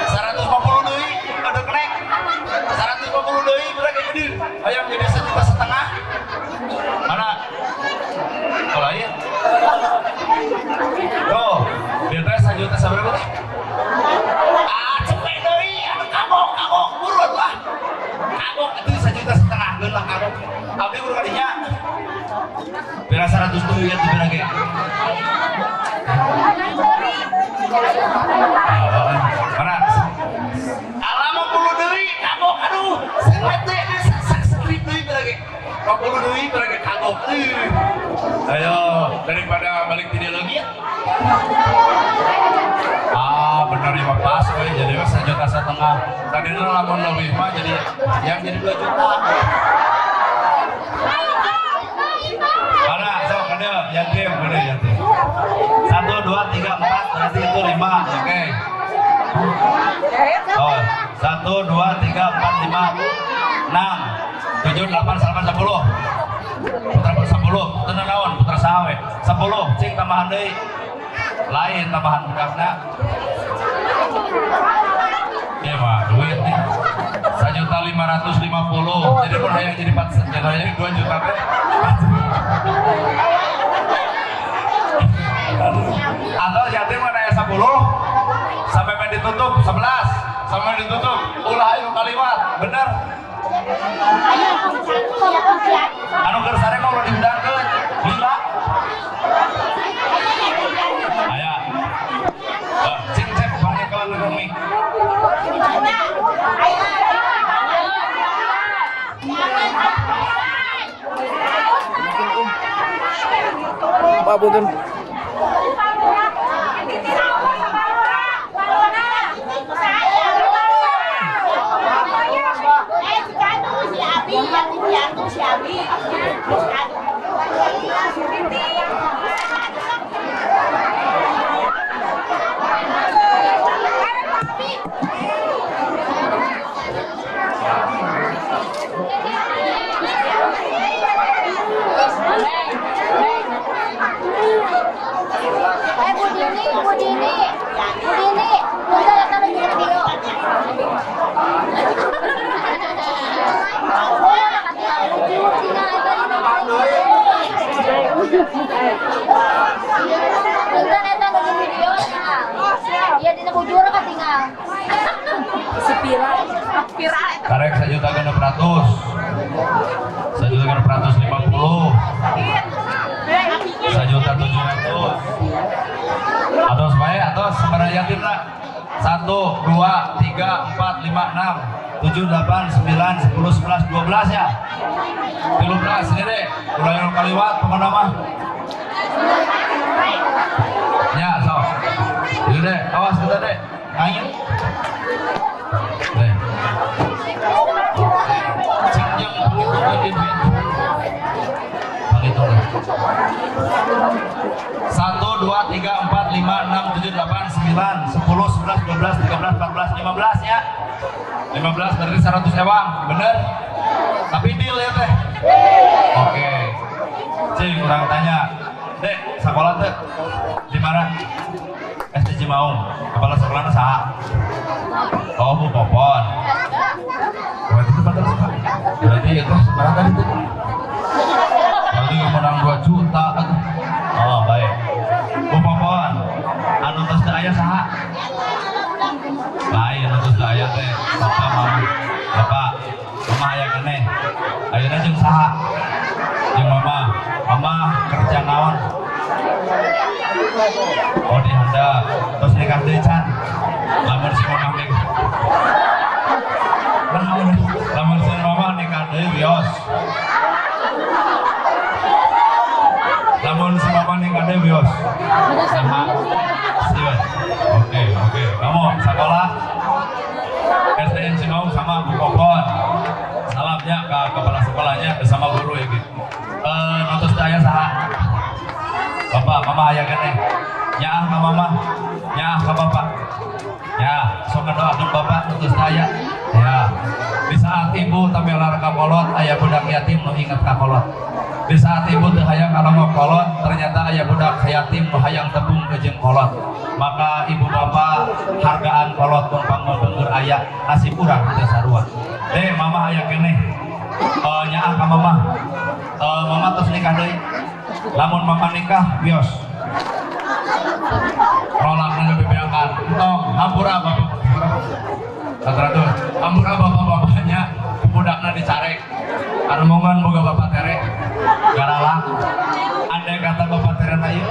150 deui, ada kenek. 150 deui pira ge gede. Hayang jadi 1,5 juta. Mana? Oh, lain. Tuh, dia teh 1 juta saberapa teh? Ah, cepet deui, aduh kagok, kagok, buru atuh ah. Kagok itu 1,5 juta, geun lah kagok. Abdi buru kadinya. Pira 100 deui atuh pira ge? Mana? Alah 50 deui, kagok, aduh. Sangat deh, sak strip deui pira ge? 50 deui pira ge kagok. Ayo, daripada balik tidak lagi ya. Ah, bener ya pas we, jadi mah 1,5 juta. Tadi lamun leuwih mah jadi yang jadi 2 juta. Mana? Sok kada yatim, kada yatim. 1 2 3 4 berarti itu 5, oke. Oh, 1 2 3 4 5 6 7 8 9 10. Putra 10, teu naon putra saha we? 10, cing tambahan deui. Lain tambahan budakna. Iya mah duit nih. 1.550.000. Jadi mun hayang jadi 4 jadi hayang 2 juta teh. Atau yatim mana aya 10 sampai main ditutup 11 sampai main ditutup ulah ayo kaliwat bener anu keur sare mah ulah diundangkeun lila aya. Cing cek banyak kalau mic. Pak punten. Viral. Viral. Karek 1.600.000. 1.650.000. 1.700.000. Atos bae, atos sabaraha yatim lah. 1, 2, 3, 4, 5, 6, 7, 8, 9, 10, 11, 12 ya. 13 ini deh. Ulah yang kaliwat pokoknya mah. Ya, sok. Ini deh, awas kita deh. Angin. Deh. Cing jeung pangitungkeun di duit. Pangitungkeun. 1, 2, 3, 4, 5, 6, 7, 8, 9, 10, 11, 12, 13, 14, 15 ya. 15 berarti 100 ewang, bener? Tapi deal ya teh? Oke. Cing, urang tanya. Dek, sekolah teh di mana? SD Cimaung. Kepala sekolahnya saha? Oh, Bu Popon. Berarti itu batal suka. Berarti itu sekarang tadi tuh. Berarti menang 2 juta atuh. Oh, baik. Bu Popon, anu tos teu aya saha? Lain anu tos teu aya teh, bapak mama. Bapak, mama aya keneh. Ayeuna jeung saha? Jeung mama. Mama kerja naon? Oh, di handap. Terus nikah deui can? Lamun si mama nikah. Lamun lamun si mama nikah deui wios. Lamun si mama nikah deui wios. Sama Siwan. Oke. Kamu sekolah SDN Cimaung sama Bu Popon. Salamnya ke kepala sekolahnya bersama guru ya gitu. Nu tos aya saha? Bapak, mama aya keneh. Nyaah ka mama, nyaah ka bapak. Ya, sok ngadoakeun bapak nu tos aya. Ya. Di saat ibu tamelar ka kolot, aya budak yatim nu inget ka kolot. Di saat ibu teu hayang kalongok kolot, ternyata aya budak yatim nu hayang tepung jeung kolot. Maka ibu bapak hargaan kolot mun pangbeungeur aya, nasib urang teu sarua. Deh, mama aya keneh. Nyaah ka mama. Mama tos nikah deui. Lamun mama nikah, wios. Rolakna bebeakan. Entong, hampura bapak. 100. Hampura bapak-bapaknya, budakna dicarek. Anu mongan boga bapak tere. Garalah. Andai kata bapak tere na ieu.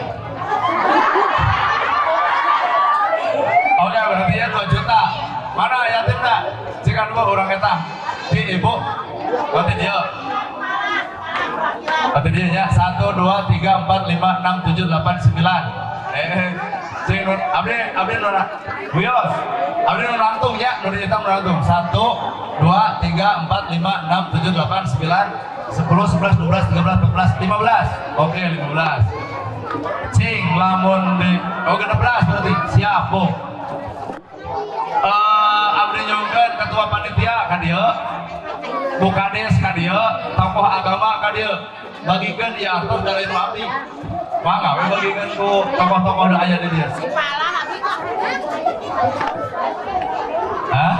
Oke, berarti ya 2 juta. Mana yatimna? Jika dua orang eta. Di ibu. Berarti dia. Berarti dia ya. 1, 2, 3, 4, 5, 6, 7, 8, 9. Sing nun, abdi abdi nu wios. Abdi nu nangtung ya, nu dihitung nu nangtung. 1, 2, 3, 4, 5, 6, 7, 8, 9, 10, 11, 12, 13, 14, 15. Oke, 15. Cing lamun di oh 16 berarti. Siap, Bu. Abdi nyungkeun ketua panitia ka dieu. Bu Kades ka dieu, tokoh agama ka dieu. Bagikeun ieu artos dari nu abdi. Mangga we bagikeun ku tokoh-tokoh nu aya di dieu. Hah?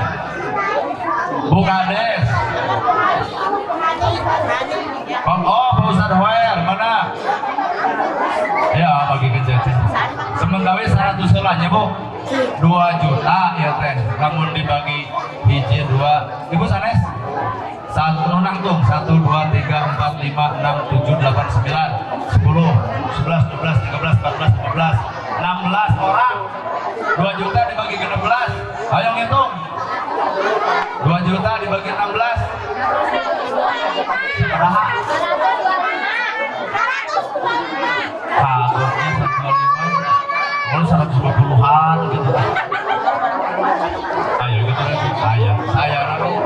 Bu Kades. Oh, Pak Ustadz Hoer, mana? Ya, bagikeun jadi. Sementara 100 heula nya, Bu. 2 juta ya teh. Lamun dibagi hiji dua. Ibu sanes? Satu nangtung 1 2 3 4 5 6 7 8 9 10 11 12 13 14 15 16 orang. 2 juta dibagi ke 16. Ayo ngitung. 2 juta dibagi 16. Sabaraha? Kagoknya 125. Oh, 120-an gitu. Ayo gitu saya namanya.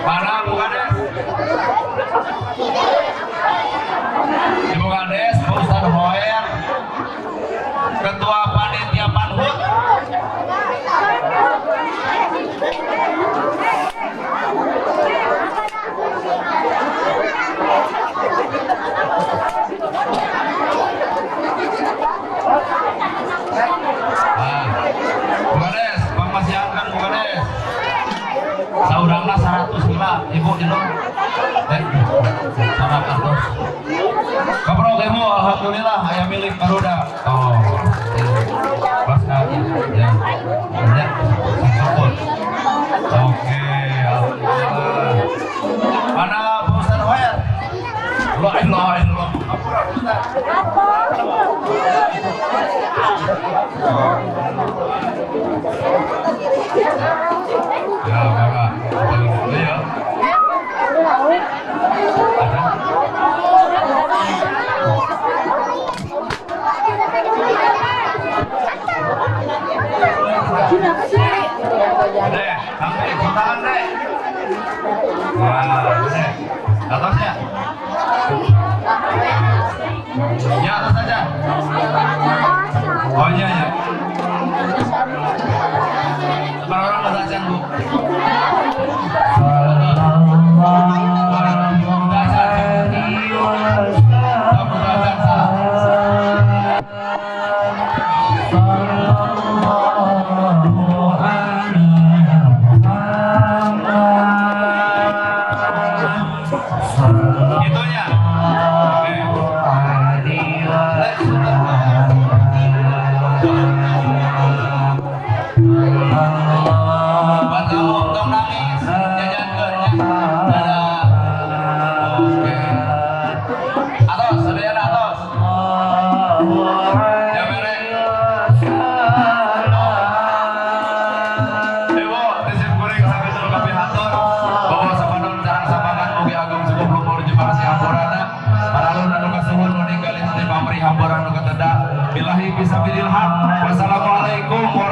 Mana Bu Kades? Ibu Kades, Pak Ustadz Hoer, Ketua Panitia Panhut. Nah, Bu Kades, Bang Masiankan Bu Kades. Saurangna 100 heula, Ibu indung. Sama kartos. Kaprok Ibu, alhamdulillah aya milik barudak. Oh. Pas ya. Ya. Syukur. Deh, sampai ikutan deh. Wah, deh. Atasnya. Ya, atas saja. Oh iya ya. Orang-orang bahasa acan, Bu. Itunya. Buat kamu tong nangis, jajankeun nya. Dadah. Oke. Atos, sadayana atos. Ya mere. Ibu, tisip kuring sakitu kapihatur. Bawa sapadon carang samangan mugi agung cukup lumur jembar sihampurana. Paralun anu kasuhun nu ninggalin ti pamri hampura nu kateda. Billahi fisabilil haq. Wassalamualaikum.